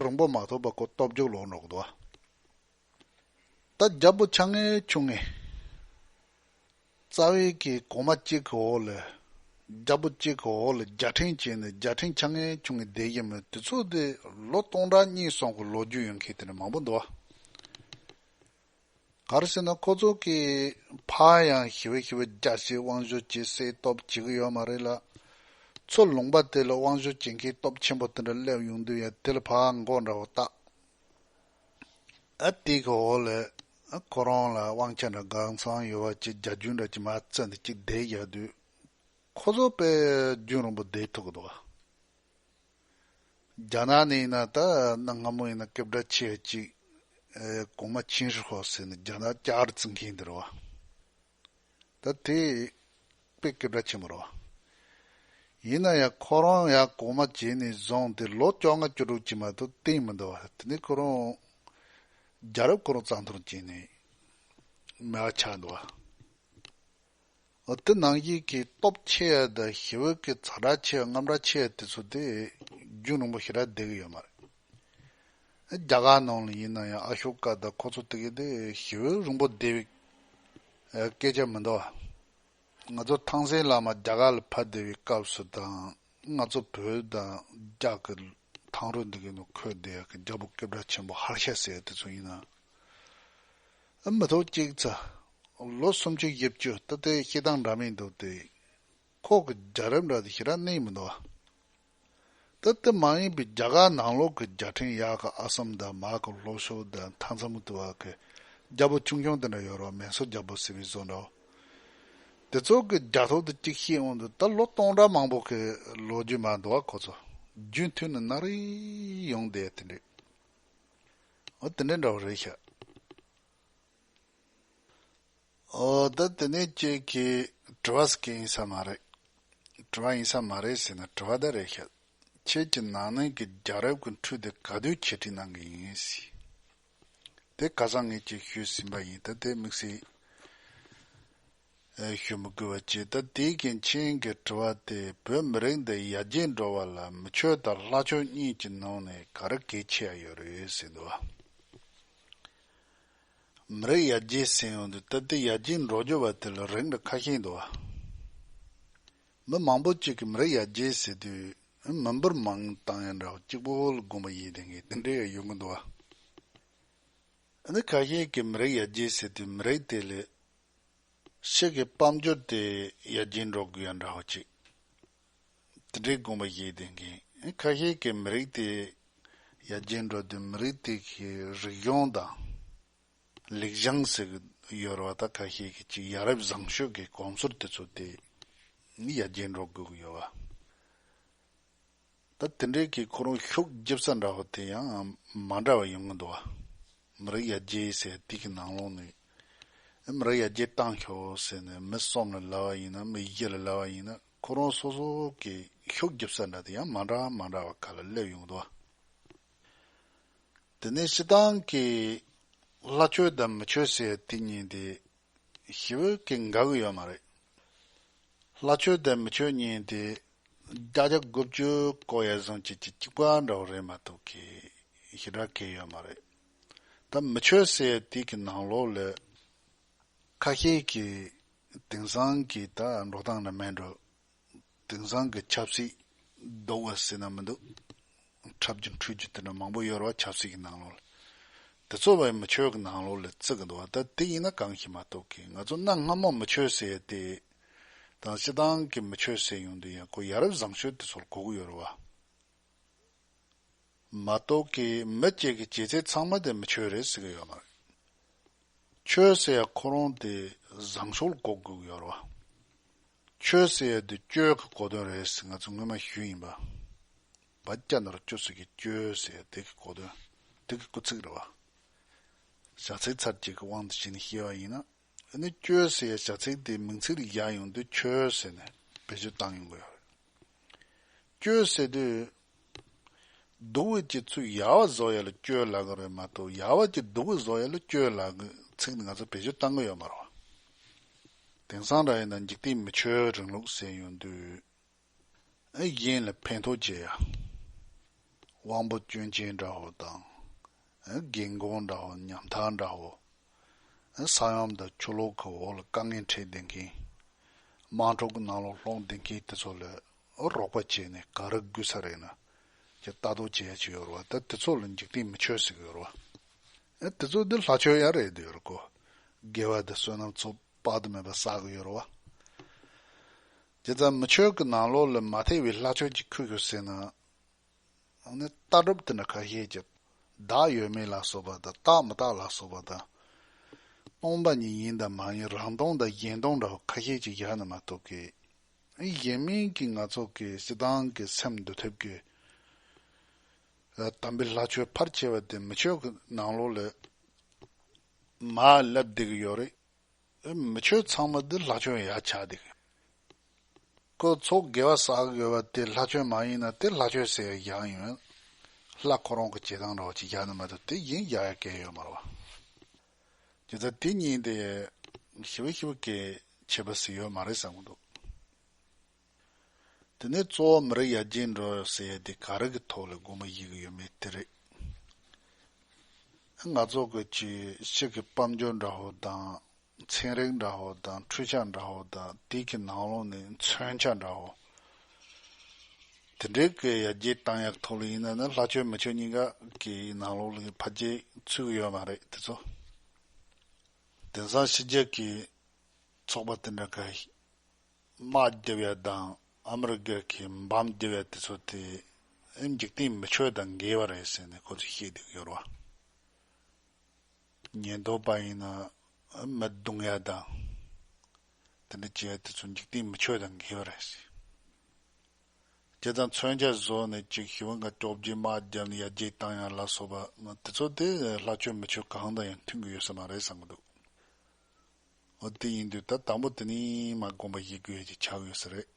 རིང་པོ་མ་ཐོགས་པ་ཁོ་སྟོབས་འབྱོར་ལོག་འགྲོ་གི་འདུག་ད་རྒྱལ་པོ་ཆུང་ངེ་ཆུང་ངེ། རྩ་བའི་གི་གོང་མ་གཅིག་གི་འོག་ལ། རྒྱལ་པོ་གཅིག་གི་འོག་ལ་རྒྱལ་ཕྲན་བྱས་ནས་རྒྱལ་ཕྲན་ཆུང་ངེ་ཆུང་ངེ་བསྡད་ཀྱི་མོད། དེ་ཚོ་དེ་ལོ་སྟོང་ཕྲག་གཉིས་གསུམ་གི་ལོ་རྒྱུས་ཡོད་མཁན་དེ་འདྲ་མང་པོ་འདུག་ག་རེ་ཟེར་ན་ཁོ་ཚོ་གི་ཕར་ཡང་ཞི་བའི་ཞི་བའི་རྒྱ་ཆེ་དབང་ཤུགས་ཆེ་སའི་སྟོབས་བྱེད་ཀྱི་ཡོད་མ་རེད་ལ། མཚོ་ལུང་པ་དེ་ལ་དབང་ཤུགས་ཆེ་མཁན་སྟོབས་ཆེན་པོ་དེ་འདྲ་སླེབས་ཡོང་དུས་ཡང་དེ་ལ་ཕར་མགོ་འདྲ་བོ་བཏགས། ཨ་དེ་གི་འོག་ལ་ཨ་ཁོ་རང་ལ་དབང་ཆ་འདྲ་གང་ཚང་ཡོད་པ་ཅིག་རྒྱལ་རྒྱུད་འདྲ་ཅིག་མར་བཙལ་ནས་ཅིག་བསྡད་ཡོད་དུས། ཁོ་ཚོ་དཔེ་རྒྱུན་རིང་པོ་བསྡད་ཐུབ་ཀྱི་འདུག་རྒྱ་ནག་ནས་ཡིན་ན་ད་གནའ་སྔ་མོ་ཡིན་ན་སྐད་གྲགས་ཆེ་བ་ཅིག་ཨེ་གོང་མ་ཆིན་ཧྲི་ཧོ་ཟེར་ནས་རྒྱ་ནག་ལྕགས་རི་བཙུགས་མཁན་དེ་རེད་བ། ད་དེ་དཔེ་སྐད་གྲགས་ཆེན་པོ་རེད་བ། ཡིན་ན་ཡང་ཁོ་རང་ཡང་གོང་མ་བྱས་ནས་བཟུང་སྟེ་ལོ་བཅོ་ལྔ་བཅུ་དྲུག་ཅིག་མ་གཏོགས་བསྟན་མི་འདུག་བ། དེ་ནས་ཁོ་རང་རྒྱལ་རབས་ཁོ་རང་རྩ་འཐོར་བྱས་ནས་མེད་པ་ཆགས་འདུག་བ། འོ་དེ་ནང་བཞིན་གྱི་སྟོབས་ཆེ་ཡ་དང་ཞི་བའི་གི་ཚ་དྲག་ཆེ་ཡ་རྔམ་དྲག་ཆེ་ཡ་དེ་ཚོ་དེ་རྒྱུན་རིང་པོ་ཞེ་དྲག་བསྡད་ཀྱི་ཡོད་མ་རེད། རྒྱ་གར་ནང་ལ་ཡིན་ན་ཡང་ཨ་ཤོ་ཀ་དང་ཁོ་ཚོ་དེ་གི་དེ་ཞི་བའི་རིང་པོ་བསྡད་པའི་སྐད་ཆ་མི་འདུག་བ། ང་ཚོ་ཐང་སེང་བླ་མ་རྒྱ་གར་ལ་ཕེབས་བསྡད་པའི་སྐབས་སུ་དང་ང་ཚོ་བོད་དང་རྒྱ་གི་ཐང་རུ་འདི་གི་ནང་འཁོད་བསྡད་ཡ་གི་རྒྱལ་པོ་སྐད་གྲགས་ཆེན་པོ་ཧར་ཤ་ཟེར་ཡ་དེ་ཚོ་ཡིན་ན། མི་ཐོག་གཅིག་ཚ། ལོ་སུམ་ཅུ་བཞི་བཅུ་ད་ལྟའི་སྐྱེ་སྟངས་འདྲ་མིན་འདུག་སྟེ། ཁོག་གི་རྒྱལ་རབས་འདྲ་དེ་ཞེ་དྲག་གནས་མི་འདུག་བ། ད་ལྟ་མ་ཡིན་པའི་རྒྱ་གར་ནང་ལོགས་ཀྱི་རྒྱལ་ཕྲན་ཡག་གི་ཨ་སམ་དང་མར་གི་ལྷོ་ཕྱོགས་དང་མཐའ་མཚམས་དུ་བ་གི་རྒྱལ་པོ་ཆུང་ཆུང་དེ་འདྲ་ཡོད་རོགས་མེན་སོར་རྒྱལ་པོ་ཟེར་བའི་བཟོ་འདྲ། དེ་ཚོ་གི་རྒྱལ་ཐོག་ཏུ་གཅིག་ཤེས་འོང་དུས་ད་ལོ་སྟོང་ཕྲག་མང་པོ་གི་ལོ་རྒྱུས་མ་འདུག་བ། ཁོ་ཚོ་རྒྱུན་མཐུད་ནས་ནར་ཡོང་བསྡད་དེ་འདྲ། འོ་དེ་འདྲ་འདྲ་བོ་རེད་ཤག་འོ་ད་དེ་ནས་ཁྱེད་ཀྱིས་དྲི་བ་ཟེར་མཁན་ཡིན་ས་མ་རེད། དྲི་བ་ཡིན་ས་མ་རེད་ཟེར་ན་དྲི་བ་ད་རེད་ཤག་ཁྱེད་ཀྱི་ནང་ནས་ཀྱི་རྒྱལ་རབས་ཀྱི་འཕྲུལ་དེ་ག་དུས་འཆད་ཁྲིད་གནང་གི་ཡིན་ཟེར། དེ་ཁ་སང་ངས་ཀྱིས་ཞུས་ཟིན་པ་ཡིན། ད་དེ་དམིགས་བསལ་ཞུ་མི་དགོས་པ་བྱས། ད་དེའི་གི་མཆན་གྱི་དྲི་བ་དེ་བོད་མི་རིགས་འདི་ཡར་རྒྱས་འགྲོ་བ་ལ་མི་ཆོས་དང་ལྷ་ཆོས་གཉིས་ཀྱི་ནང་ནས་ག་རེ་གལ་ཆེ་བ་ཡོད་རེད་ཟེར་འདུག་བ། མི་རིགས་ཡར་རྒྱས་ཟེར་ཡོང་དུས་ད་ལྟའི་ཡར་རྒྱས་འགྲོ་རྒྱུ་བ་དེ་ལ་རིགས་འདྲ་ཁ་ཤས་འདུག་བ། མི་མང་པོ་ཅིག་གིས་མི་རིགས་ཡར་རྒྱས་ཟེར་དུས་མི་འབོར་མང་བཏང་ཡ་འདྲ་བ་གཅིག་པོ་ལ་དགོངས་པ་ཡིན་དེ་ངས་དེ་འདྲ་ཡང་ཡོང་གི་འདུག་བ། ཨ་ནི་ཁ་ཤས་ཀྱིས་མི་རིགས་ཡར་རྒྱས་ཟེར་དུས་མི་རིགས་དེ་ལ་ཕྱི་གི་དཔལ་འབྱོར་དེ་ཡར་རྒྱས་འགྲོ་དགོས་ཡ་འདྲ་བ་ཅིག་དེ་འདྲའི་དགོངས་པ་བཞེས་བསྡད་མཁན། ཁ་ཤས་ཀྱིས་མི་རིགས་དེ་ཡར་རྒྱས་འགྲོ་དུས་མི་རིགས་དེ་གི་རིག་གཞུང་དང་ལེགས་བྱང་ཟེར་གི་ཡོད་རེད་བ། ད་ཁ་ཤས་ཀྱིས་ཅིག་ཡ་རབས་བཟང་སྤྱོད་ཀྱི་གོམས་སྲོལ་དེ་ཚོ་དེ་ཡར་རྒྱས་འགྲོ་དགོས་ཀྱི་ཡོད་བ། ད་དེ་འདྲའི་གི་ཁོ་རང་ཤུགས་རྒྱབ་ས་འདྲ་བོ་དེ་ཡང་མ་འདྲ་བ་ཡོང་གི་འདུག་བ། མི་རིགས་ཡར་རྒྱས་ཟེར་དེ་གི་ནང་ལོགས་ནས་མི་རིགས་ཡར་རྒྱས་བཏང་ཤོག་ཟེར་ནས་མི་གསུམ་ལ་ལབ་པ་ཡིན་ན་མི་བཞི་ལ་ལབ་པ་ཡིན་ན་ཁོ་རང་སོ་སོ་གི་ཤུགས་རྒྱབ་ས་འདྲ་དེ་ཡང་མ་འདྲ་མ་འདྲ་བ་ག་ལ་སླེབས་ཡོང་གི་འདུག་བ། དེ་ནས་སྤྱིར་བཏང་གི་ལྷ་ཆོས་དང་མི་ཆོས་ཟེར་དེ་གཉིས་དེ་ཞེ་པོ་གི་འགལ་གི་ཡོད་མ་རེད། ལྷ་ཆོས་དང་མི་ཆོས་གཉིས་དེ་བརྒྱ་ཆ་དགུ་བཅུ་གོ་ཡ་བཟང་ཅིག་ཅིག་གཅིག་པ་འདྲ་བོ་རེད་མ་གཏོགས་གི་ཞེ་དྲག་གི་ཡོད་མ་རེད། ད་མི་ཆོས་ཟེར་དེ་གི་ནང་ལོགས་ལ་ཁ་ཤས་ཀྱིས་ དེང་སང་གི་ད་འགྲོ་སྟངས་འདྲ་མེད་འགྲོ། དེང་སང་གི་ཆབ་སྲིད་སྡུག་པ་ཟེར་ན་མི་འདུག་འཁྲབ་རྒྱུ་འཁྲུལ་རྒྱུ་དེ་འདྲ་མང་པོ་ཡོད་རེད་བ། ཆབ་སྲིད་ཀྱི་ནང་ལོགས་ལ། དེ་ཚོ་བས་མི་ཆོས་ཀྱི་ནང་ལོགས་ལ་བརྩི་གི་འདུག་བ། ད་དེ་ཡིན་ན་གང་ཞིག་མ་གཏོགས་ཀྱི་ང་ཚོ་གནའ་སྔ་མོ་མི་ཆོས་ཟེར་ཡ་དེ་དང་སྤྱི་བཏང་གི་མི་ཆོས་ཟེར་ཡོང་དུས་ཡང་ཁོ་ཡ་རབས་བཟང་སྤྱོད་དེ་ཚོར་གོ་གི་ཡོད་རེད་བ། མ་གཏོགས་ཀྱི་མི་གཅིག་གི་བྱེད་ཚད་ཚང་མ་དེ་མི་ཆོས་རེད་ཟེར་གི་ཡོད་མ་རེད། ཆོས་ཟེར་ཡ་ཁོ་རང་དེ་བཟང་ཕྱོགས་ལ་གོ་དགོས་ཀྱི་ཡོད་རེད་བ། ཆོས་ཟེར་ཡ་དེ་སྤྱོད་ཀྱི་གོ་དོན་རེད་ཟེར་ང་ཚོ་སྔོན་མ་ཞུས་ཡིན་པ། བ་ཅ་ན་རོ་ཅོ་ཟེར་གི་སྤྱོད་ཟེར་ཡ་དེ་གི་གོ་དོན་དེ་གི་སྐུལ་ཚིག་རེད་བ། བྱ་ཚིག་ཚར་གཅིག་གི་དབང་དུ་བྱས་ནས་བཤད་པ་ཡིན་ན། ཨ་ནི་སྤྱོད་ཟེར་ཡ་བྱ་ཚིག་དེ་མིང་ཚིག་ལ་བཞག་ཡོང་དུས་ཆོས་ཟེར་ནས་བེད་སྤྱོད་བཏང་ཡོང་གི་ཡོད་རེད། སྤྱོད་ཟེར་དུས། སྡུག་པའི་ཀྱི་ཚུལ་ཡག་པ་བཟོ་ཡ་ལ་སྤྱོད་ལབ་ཀྱི་རེད་མ་གཏོགས་ཡག་པ་ཀྱི་སྡུག་པ་བཟོ་ཡ་ལ་སྤྱོད་ལབ་ཀྱི་ཚིག་འདི་ང་ཚོ་བེད་སྤྱོད་བཏང་གི་ཡོད་མ་རེད་བ། དེང་སང་འདྲ་ཡིན་ན་འཇིག་རྟེན་མི་ཆོས་རིང་ལུགས་ཟེར་ཡོང་དུས། ཨེ་གཞན་ལ་ཕན་ཐོགས་བྱེད་ཡ། དབང་པོ་སྐྱོན་ཅན་འདྲ་བོ་དང་། ཨེ་རྒན་རྒོན་འདྲ་བོ་ཉམ་ཐག་འདྲ་བོ། ཨེ་ས་ཡོམ་དང་ཆུ་ལོག་གི་འོག་ལ་དཀའ་ངལ་འཕྲད་བསྡད་མཁན། དམག་འཁྲུག་གི་ནང་ལོགས་ལྷུང་བསྡད་མཁན་དེ་ཚོ་ལ་རོགས་པ་བྱས་ནས་ག་རེ་དགོས་ས་རེད་ན། ཅིག་ལྟ་རྟོག་བྱེད་ཡ་ཅིག་ཡོད་རེད་བ། ད་དེ་ཚོ་ལ་འཇིག་རྟེན་མི་ཆོས་ཟེར་གི་ཡོད་རེད་བ། ཨེ་དེ་ཚོ་འདི་ལྷ་ཆོས་ཡང་རེད་འདུག་ཡོད་རེད་ཀོ། དགེ་བ་དང་བསོད་ནམས་ཚོགས་དཔག་ཏུ་མེད་པ་བསགས་གི་ཡོད་རེད་བ། དེ་ཙམ་མི་ཆོས་ཀྱི་ནང་ལོགས་ལ་མ་ཐེ་བའི་ལྷ་ཆོས་ཀྱི་ཁུལ་ཤོད་ཟེར་ན། ཨ་ནི་ལྟ་གྲུབ་དེ་འདྲ་ཁ་ཤས་ཀྱི་བདག་ཡོད་མེད་ལ་སོགས་པ་དང་རྟག་མི་རྟག་ལ་སོགས་པ་དང་། སྟོང་པ་ཉིད་ཡིན་དང་མ་ཡིན་རང་སྟོང་དང་གཞན་སྟོང་འདྲ་བ་ཁ་ཤས་ཀྱི་ཡག་ནི་མ་གཏོགས་ཀྱི། གཞན་མིན་གྱི་ང་ཚོ་གི་སྤྱི་བཏང་གི་སེམས་འདུལ་ཐབས་ཀྱི་དམ་པའི་ལྷ་ཆོས་ཕལ་ཆེ་བ་དེ་མི་ཆོས་ཀྱི་ནང་ལོགས་ལ་མར་སླེབས་བསྡད་ཀྱི་ཡོད་རེད། མི་ཆོས་ཚང་མ་འདི་ལྷ་ཆོས་ཡག་ཆགས་བསྡད་ཀྱི། ཁོ་ཚོགས་དགེ་བ་བསགས་དགོས་པ་དེ་ལྷ་ཆོས་མ་ཡིན་ན་དེ་ལྷ་ཆོས་ཟེར་ཡག་ཡིན། ལྷ་ཁོ་རང་གི་བྱེད་སྟངས་འདྲ་བ་ཅིག་ཡག་ནི་མ་གཏོགས་དེ་གཞན་ཡག་ཡག་གང་ཡོད་མ་རེད་བ། དེ་ལྟར་དེ་གཉིས་དེ་ཞི་བ་ཞི་བ་གི་ཁྱད་པར་ཟེར་ཡོད་མ་རེད་བསམ་གྱི་འདུག་དེ་ནས་གཙོ་བོ་མི་རིགས་ཡར་རྒྱས་འགྲོ་ཟེར་ཡ་དེ་ག་རེ་གི་ཐོག་ལ་དགོངས་པ་བཞེས་ཀྱི་ཡོད་མེད་དེ་རེད། ང་ཚོ་གི་ཅིག་ཕྱི་གི་དཔལ་འབྱོར་འདྲ་བོ་དང་ཚན་རིག་འདྲ་བོ་དང་འཕྲུལ་ཆས་འདྲ་བོ་དང་དེ་གི་ནང་ལོགས་ནས་མཚོན་ཆ་འདྲ་བོ། དེ་འདྲའི་གི་ཡར་རྒྱས་བཏང་ཡག་ཐོག་ལ་ཡིན་ན་ནི་ལྷ་ཆོས་མི་ཆོས་གཉིས་ཀ་གི་ནང་ལོགས་ལ་ཕལ་ཆེར་ཚུད་ཀྱི་ཡོད་མ་རེད་དེ་ཚོ། དེང་སང་ཕྱི་རྒྱལ་གྱི་ཚོགས་པ་དེ་འདྲ་ག་དམག་རྒྱབ་ཡ་དང་ཨ་མི་རི་ཀ་གི་འབམ་རྒྱབ་ཡ་དེ་ཚོ་དེ་འཇིག་རྟེན་མི་ཆོས་དང་འགལ་བ་རེད་ཟེར་ནས་ཁོ་ཚོས་བཤད་བསྡད་ཀྱི་ཡོད་རེད་བ། ཉེན་རྟོག་པ་ཡིན་ན་མི་རྡུང་ཡ་དང་དེ་འདྲ་བྱེད་ཡ་དེ་ཚོ་འཇིག་རྟེན་མི་ཆོས་དང་འགལ་བ་རེད་ཟེར། དེ་དང་མཚོན་ཆ་བཟོ་ནས་ཅིག་ཞི་བ་ལྔ་སྐྱོབ་རྒྱུའི་དམག་རྒྱབ་ནས་ཡར་རྒྱས་བཏང་ཡ་ལ་སོགས་པ་དེ་ཚོ་དེ་ལྷ་ཆོས་མི་ཆོས་གང་དང་ཡང་མཐུན་གྱི་ཡོད་ས་མ་རེད་བསམ་གྱི་འདུག་འོ་དེ་ཡིན་དུས་ད་དང་པོ་དེ་ནས་མར་དགོངས་པ་བཞེས་དགོས་ཡ་ཅིག་ཆགས་ཡོད་ས་རེད།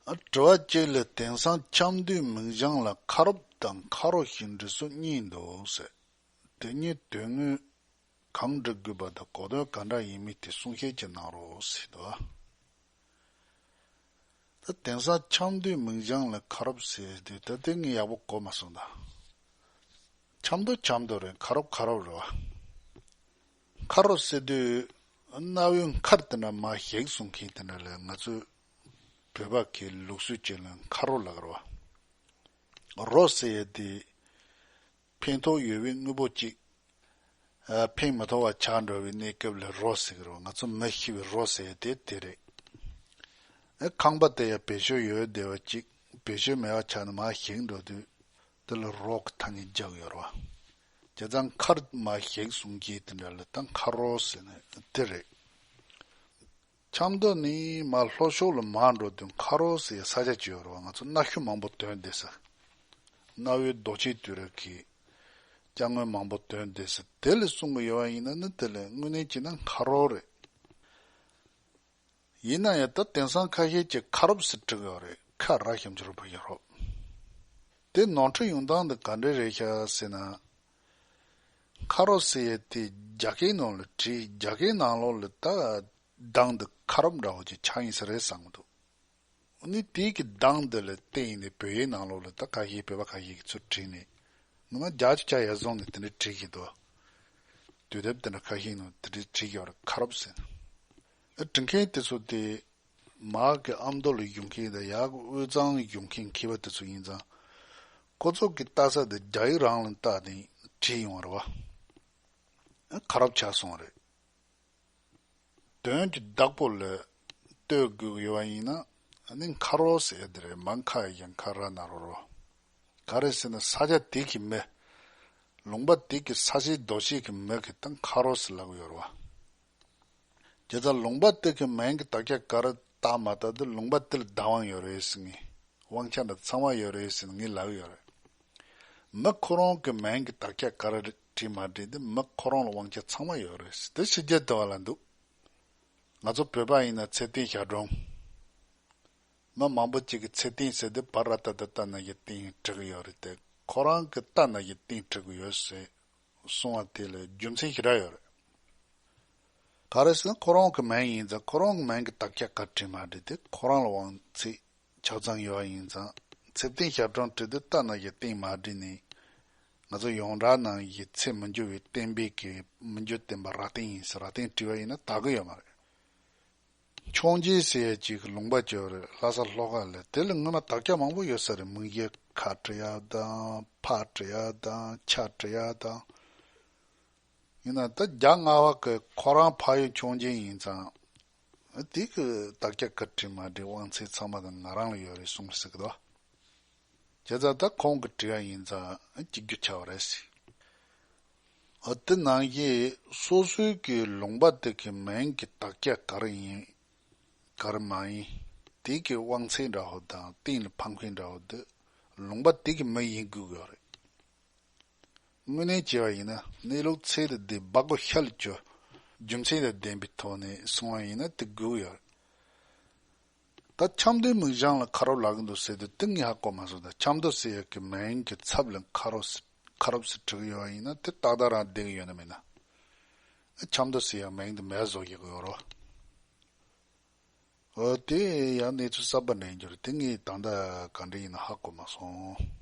ཨ་དྲི་བ་གཅིག་ལ་དེང་སང་ཆབ་མདོའི་མིང་བྱང་ལ་ཁ་རོབ་དང་ཁ་རོ་ཞེས་འབྲི་སྲོལ་གཉིས་འདུག་ཟེར། དེ་གཉིས་དོན་དངོས་གང་འབྲི་དགོས་པ་དང་གོ་དོན་ག་འདྲ་ཡིན་མིན་དེ་གསུང་བཤད་ཅིག་གནང་རོགས་ཟེར་འདུག་ད་དེང་སང་ཆབ་མདོའི་མིང་བྱང་ལ་ཁ་རོབ་ཟེར་དུས་ད་དེ་ངས་ཡག་པོ་གོ་མ་སོང་ད། ཆབ་མདོ་ཆབ་མདོ་རེད། ཁ་རོབ་ཁ་རོབ་རེད་བ། ཁ་རོ་ཟེར་དུས་གནའ་བོའི་མཁར་དེ་འདྲ་མར་བཞེངས་གསུང་མཁན་དེ་འདྲ་ལ་ང་ཚོས་བོད་པ་གི་ལུགས་སྲོལ་ཅིག་ལ་མཁར་རོ་ལབ་ཀྱི་རེད་བ། རོ་ཟེར་ཡ་དེ་ཕན་ཐོགས་ཡོད་པའི་དངོས་པོ་གཅིག་ཨ་ཕན་མི་ཐོགས་པ་ཆགས་འགྲོ་བའི་གནས་སྐབས་ལ་རོ་ཟེར་གི་རེད་བ། ང་ཚོ་མི་ཤི་བའི་རོ་ཟེར་ཡ་དེ་དེ་རེད། ཨ་ཁང་པ་དེ་ཡང་བེད་སྤྱོད་ཡོད་བསྡད་པ་གཅིག་བེད་སྤྱོད་མེད་པ་ཆགས་ནས་མར་བཞེངས་འགྲོ་དུས་དེ་ལ་རོ་གི་ཐ་སྙད་རྒྱག་གི་ཡོད་རེད་བ། བྱས་ཙང་མཁར་མར་བཞེངས་གསུང་གི་དེ་འདྲ་ལ་ད་མཁར་རོ་ཟེར་ནས་དེ་རེད། ཆབ་མདོ་ནས་མར་ལྷོ་ཕྱོགས་ལ་མར་འགྲོ་དུས་མཁར་རོ་ཟེར་ཡ་ས་ཆ་ཅིག་ཡོད་རེད་བ། ང་ཚོ་གནའ་ཤུལ་མང་པོ་ཐོན་བསྡད་ས། གནའ་བོའི་རྡོ་ཆས་དུས་རབས་ཀྱི་ཅ་དངོས་མང་པོ་ཐོན་བསྡད་ས་དེ་ལ་གསུང་གི་ཡོད་པ་ཡིན་ན་ནི་དེ་ལ་དངོས་གནས་བྱས་ན་མཁར་རོ་རེད། ཡིན་ན་ཡང་ད་དེང་སང་ཁ་ཤས་ཀྱིས་ཁ་རོབ་ཟེར་བྲི་གི་ཡོད་རེད། ཁ་ར་ཞབས་ཀྱུ་རོ་པ་ཡ་རོབ། དེ་ནོར་འཁྲུལ་ཡོང་སྟངས་དེ་ག་འདྲ་རེད་ཤག་ཟེར་ན། མཁར་རོ་ཟེར་ཡས་དེ་རྒྱ་སྐད་ནང་ལ་བྲིས། རྒྱ་སྐད་ནང་ལོགས་ལ་ད་གདངས་དེ་ཁ་རོབ་འདྲ་བོ་ཅིག་ཆགས་ཡིན་ས་རེད་བསམ་གྱི་འདུག་ཨ་ནི་དེ་གི་གདངས་དེ་ལ་བརྟེན་ནས་བོད་ཡིག་ནང་ལོགས་ལ་ད་ཁ་ཤས་བོད་པ་ཁ་ཤས་ཀྱིས་ཚུར་བྲིས་ནས། ངོ་མ་རྒྱ་ཆ་ཆ་ཡར་བཟུང་ནས་དེ་འདྲ་བྲིས་ཀྱི་འདུག་དུས་དེབ་དེ་འདྲ་ཁ་ཤས་ནང་དེ་འདྲ་བྲིས་ཀྱི་ཡོད་རེད། ཁ་རོབ་ཟེར་ནས། ཨ། འབྲི་མཁན་དེ་ཚོ་དེ་མར་གི་ཨ་མདོ་ལ་བཞུགས་མཁན་དང་ཡར་གི་དབུས་གཙང་བཞུགས་མཁན་མཁས་པ་དེ་ཚོ་ཡིན་ཙང་། ཁོ་ཚོ་གི་ལྟ་ས་དེ་རྒྱ་ཡིག་རང་ལ་བལྟས་ནས་བྲིས་ཡོང་བ་རེད་བ། ཨ། ཁ་རོག་ཆགས་སོང་བ་རེད། དོན་གྱི་བདག་པོ་ལ་ལྟོས་དགོས་ཀྱི་ཡོད་པ་ཡིན་ན། ཨ་ནི་ཁ་རོག་ཟེར་ཡ་དེ་རེད། མ་ཁ་ཡ་ཁ་ར་ན་རོ་རོ། ག་རེ་ཟེར་ན་ས་ཆ་དེ་གི་མི། ལུང་པ་དེ་གི་ས་ཆའི་རྡོ་ཆས་ཀྱི་མི་གི་ད་ཁ་རོག་ཟེར་ལབ་ཀྱི་ཡོད་རེད་བ། བྱས་ཙང་ལུང་པ་དེ་གི་མིང་གི་དག་ཆ་ག་རེ་བཏགས་མ་བཏགས་དེ་ལུང་པ་དེ་ལ་བདག་དབང་ཡོད་རེད་ཟེར་ངས། དབང་ཆ་འདི་ཚང་མ་ཡོད་རེད་ཟེར་ངས་ལབ་ཀྱི་ཡོད་རེད། མི་ཁོ་རང་གི་མིང་གི་དག་ཆ་ག་རེ་བྲིས་མ་བྲིས་དེ་མི་ཁོ་རང་ལ་དབང་ཆ་ཚང་མ་ཡོད་རེད་ཟེར། དེ་ཕྱི་རྒྱལ་དུ་བ་ལ་འདུག་ང་ཚོ་བོད་པ་ཡིན་ན་ཚེ་བརྟན་ཞབས་དྲུང་། མི་མང་པོ་ཅིག་གིས་ཚེ་བརྟན་ཟེར་དུས་བར་ད་ལྟ་ལྟ་ན་གི་བརྟན་བྲི་གི་ཡོད་རེད་དེ། ཁོ་རང་གིས་ལྟ་ན་གི་བརྟན་བྲི་གི་ཡོད་ཟེར་གསུང་བ་དེ་ལ་རྒྱུ་མཚན་ཞེ་དྲག་ཡོད་རེད། ག་རེ་ཟེར་ན་ཁོ་རང་གི་མིང་ཡིན་ཙང་ཁོ་རང་གི་མིང་གི་དག་ཆ་ག་བྲིས་མ་བྲིས་དེ་ཁོ་རང་ལ་དབང་ཚད་ཆ་ཚང་ཡོད་པ་ཡིན་ཙང་། ཚེ་བརྟན་ཞབས་དྲུང་བྲིས་དུས་ལྟ་ན་གི་བརྟན་མ་བྲིས་ནས། ང་ཚོ་ཡོངས་གྲགས་ནང་གི་ཚེ་མི་འགྱུར་བའི་བསྟན་པའི་གི་མི་འགྱུར་བསྟན་པ་རབ་བརྟན་ཡིན་ཟེར་རབ་བརྟན་བྲིས་པ་ཡིན་ན་དག་གི་ཡོད་མ་རེད། ཁྱུང་ཆེན་ཟེར་ཡ་གཅིག་གི་ལུང་པ་ཅིག་ཡོད་རེད། ལྷ་ས་ལྷོ་ཁ་ལ། དེ་ལ་སྔོན་མ་དག་ཆ་མང་པོ་ཡོད་ས་རེད། མིང་གཞི་ཁ་བྲི་ཡ་དང་ཕ་བྲི་ཡ་དང་ཆ་བྲི་ཡ་དང་། ཡིན་ན་ད་རྒྱ་རྔ་བ་གི་ཁོ་རང་ཕ་ཡུལ་ཁྱུང་ཆེན་ཡིན་ཙང་། དེ་གི་དག་ཆ་ག་བྲིས་མ་བྲིས་དབང་ཚད་ཚང་མ་དེ་ང་རང་ལ་ཡོད་རེད་གསུངས་ཟེར་གི་འདུག་བྱས་ཙང་ད་ཁོང་གིས་བྲིས་པ་ཡིན་ཙང་གཅིག་གྱུར་ཆགས་པ་རེད་ཟེར། འོ། དེ་ནང་བཞིན་སོ་སོའི་གི་ལུང་པ་དེ་གི་མིང་གི་དག་ཆ་ག་རེ་ཡིན། ག་རེ་མ་ཡིན། དེ་གི་དབང་ཚད་འདྲ་བོ་དང་གཏན་ལ་ཕབ་མཁན་འདྲ་བོ་དེ་ལུང་པ་དེ་གི་མི་ཡིན་དགོས་ཀྱི་ཡོད་རེད། དངོས་གནས་བྱས་པ་ཡིན་ན་གནས་ལུགས་ཚད་དང་ལྡན་པ་གོ་ཤལ་གྱི་རྒྱུ་མཚན་དང་ལྡན་པའི་ཐོག་ནས་གསུང་བ་ཡིན་ན་དེ་དགོས་ཀྱི་ཡོད་རེད། ད་ཆབ་མདོའི་མིང་གཞུང་ལ་ཁ་རོག་ལབ་ཀྱི་འདུག་ཟེར་དུས་དེ་ངས་ཧ་གོ་མ་སོང་། ད་ཆབ་མདོ་ཟེར་ཡག་གི་མིང་གི་ཚབ་ལ་ཁ་རོག་ཟེར་ཁ་རོག་ཟེར་བྲི་གི་ཡོད་པ་ཡིན་ན་དེ་ཏག་ཏག་རང་བསྡད་ཀྱི་ཡོད་ན་མེད་ན། ཆབ་མདོ་ཟེར་ཡག་མིང་དེ་མེད་བཟོ་བྱེད་ཀྱི་ཡོད་རེད། འོ། དེ་ཡང་གནས་ཚུལ་གསར་པ་འདྲ་ཡིན་རྒྱུ་རེད། དེ་ངས་ད་ལྟ་ག་འདྲ་ཡིན་ན་ཧ་གོ་མ་སོང་།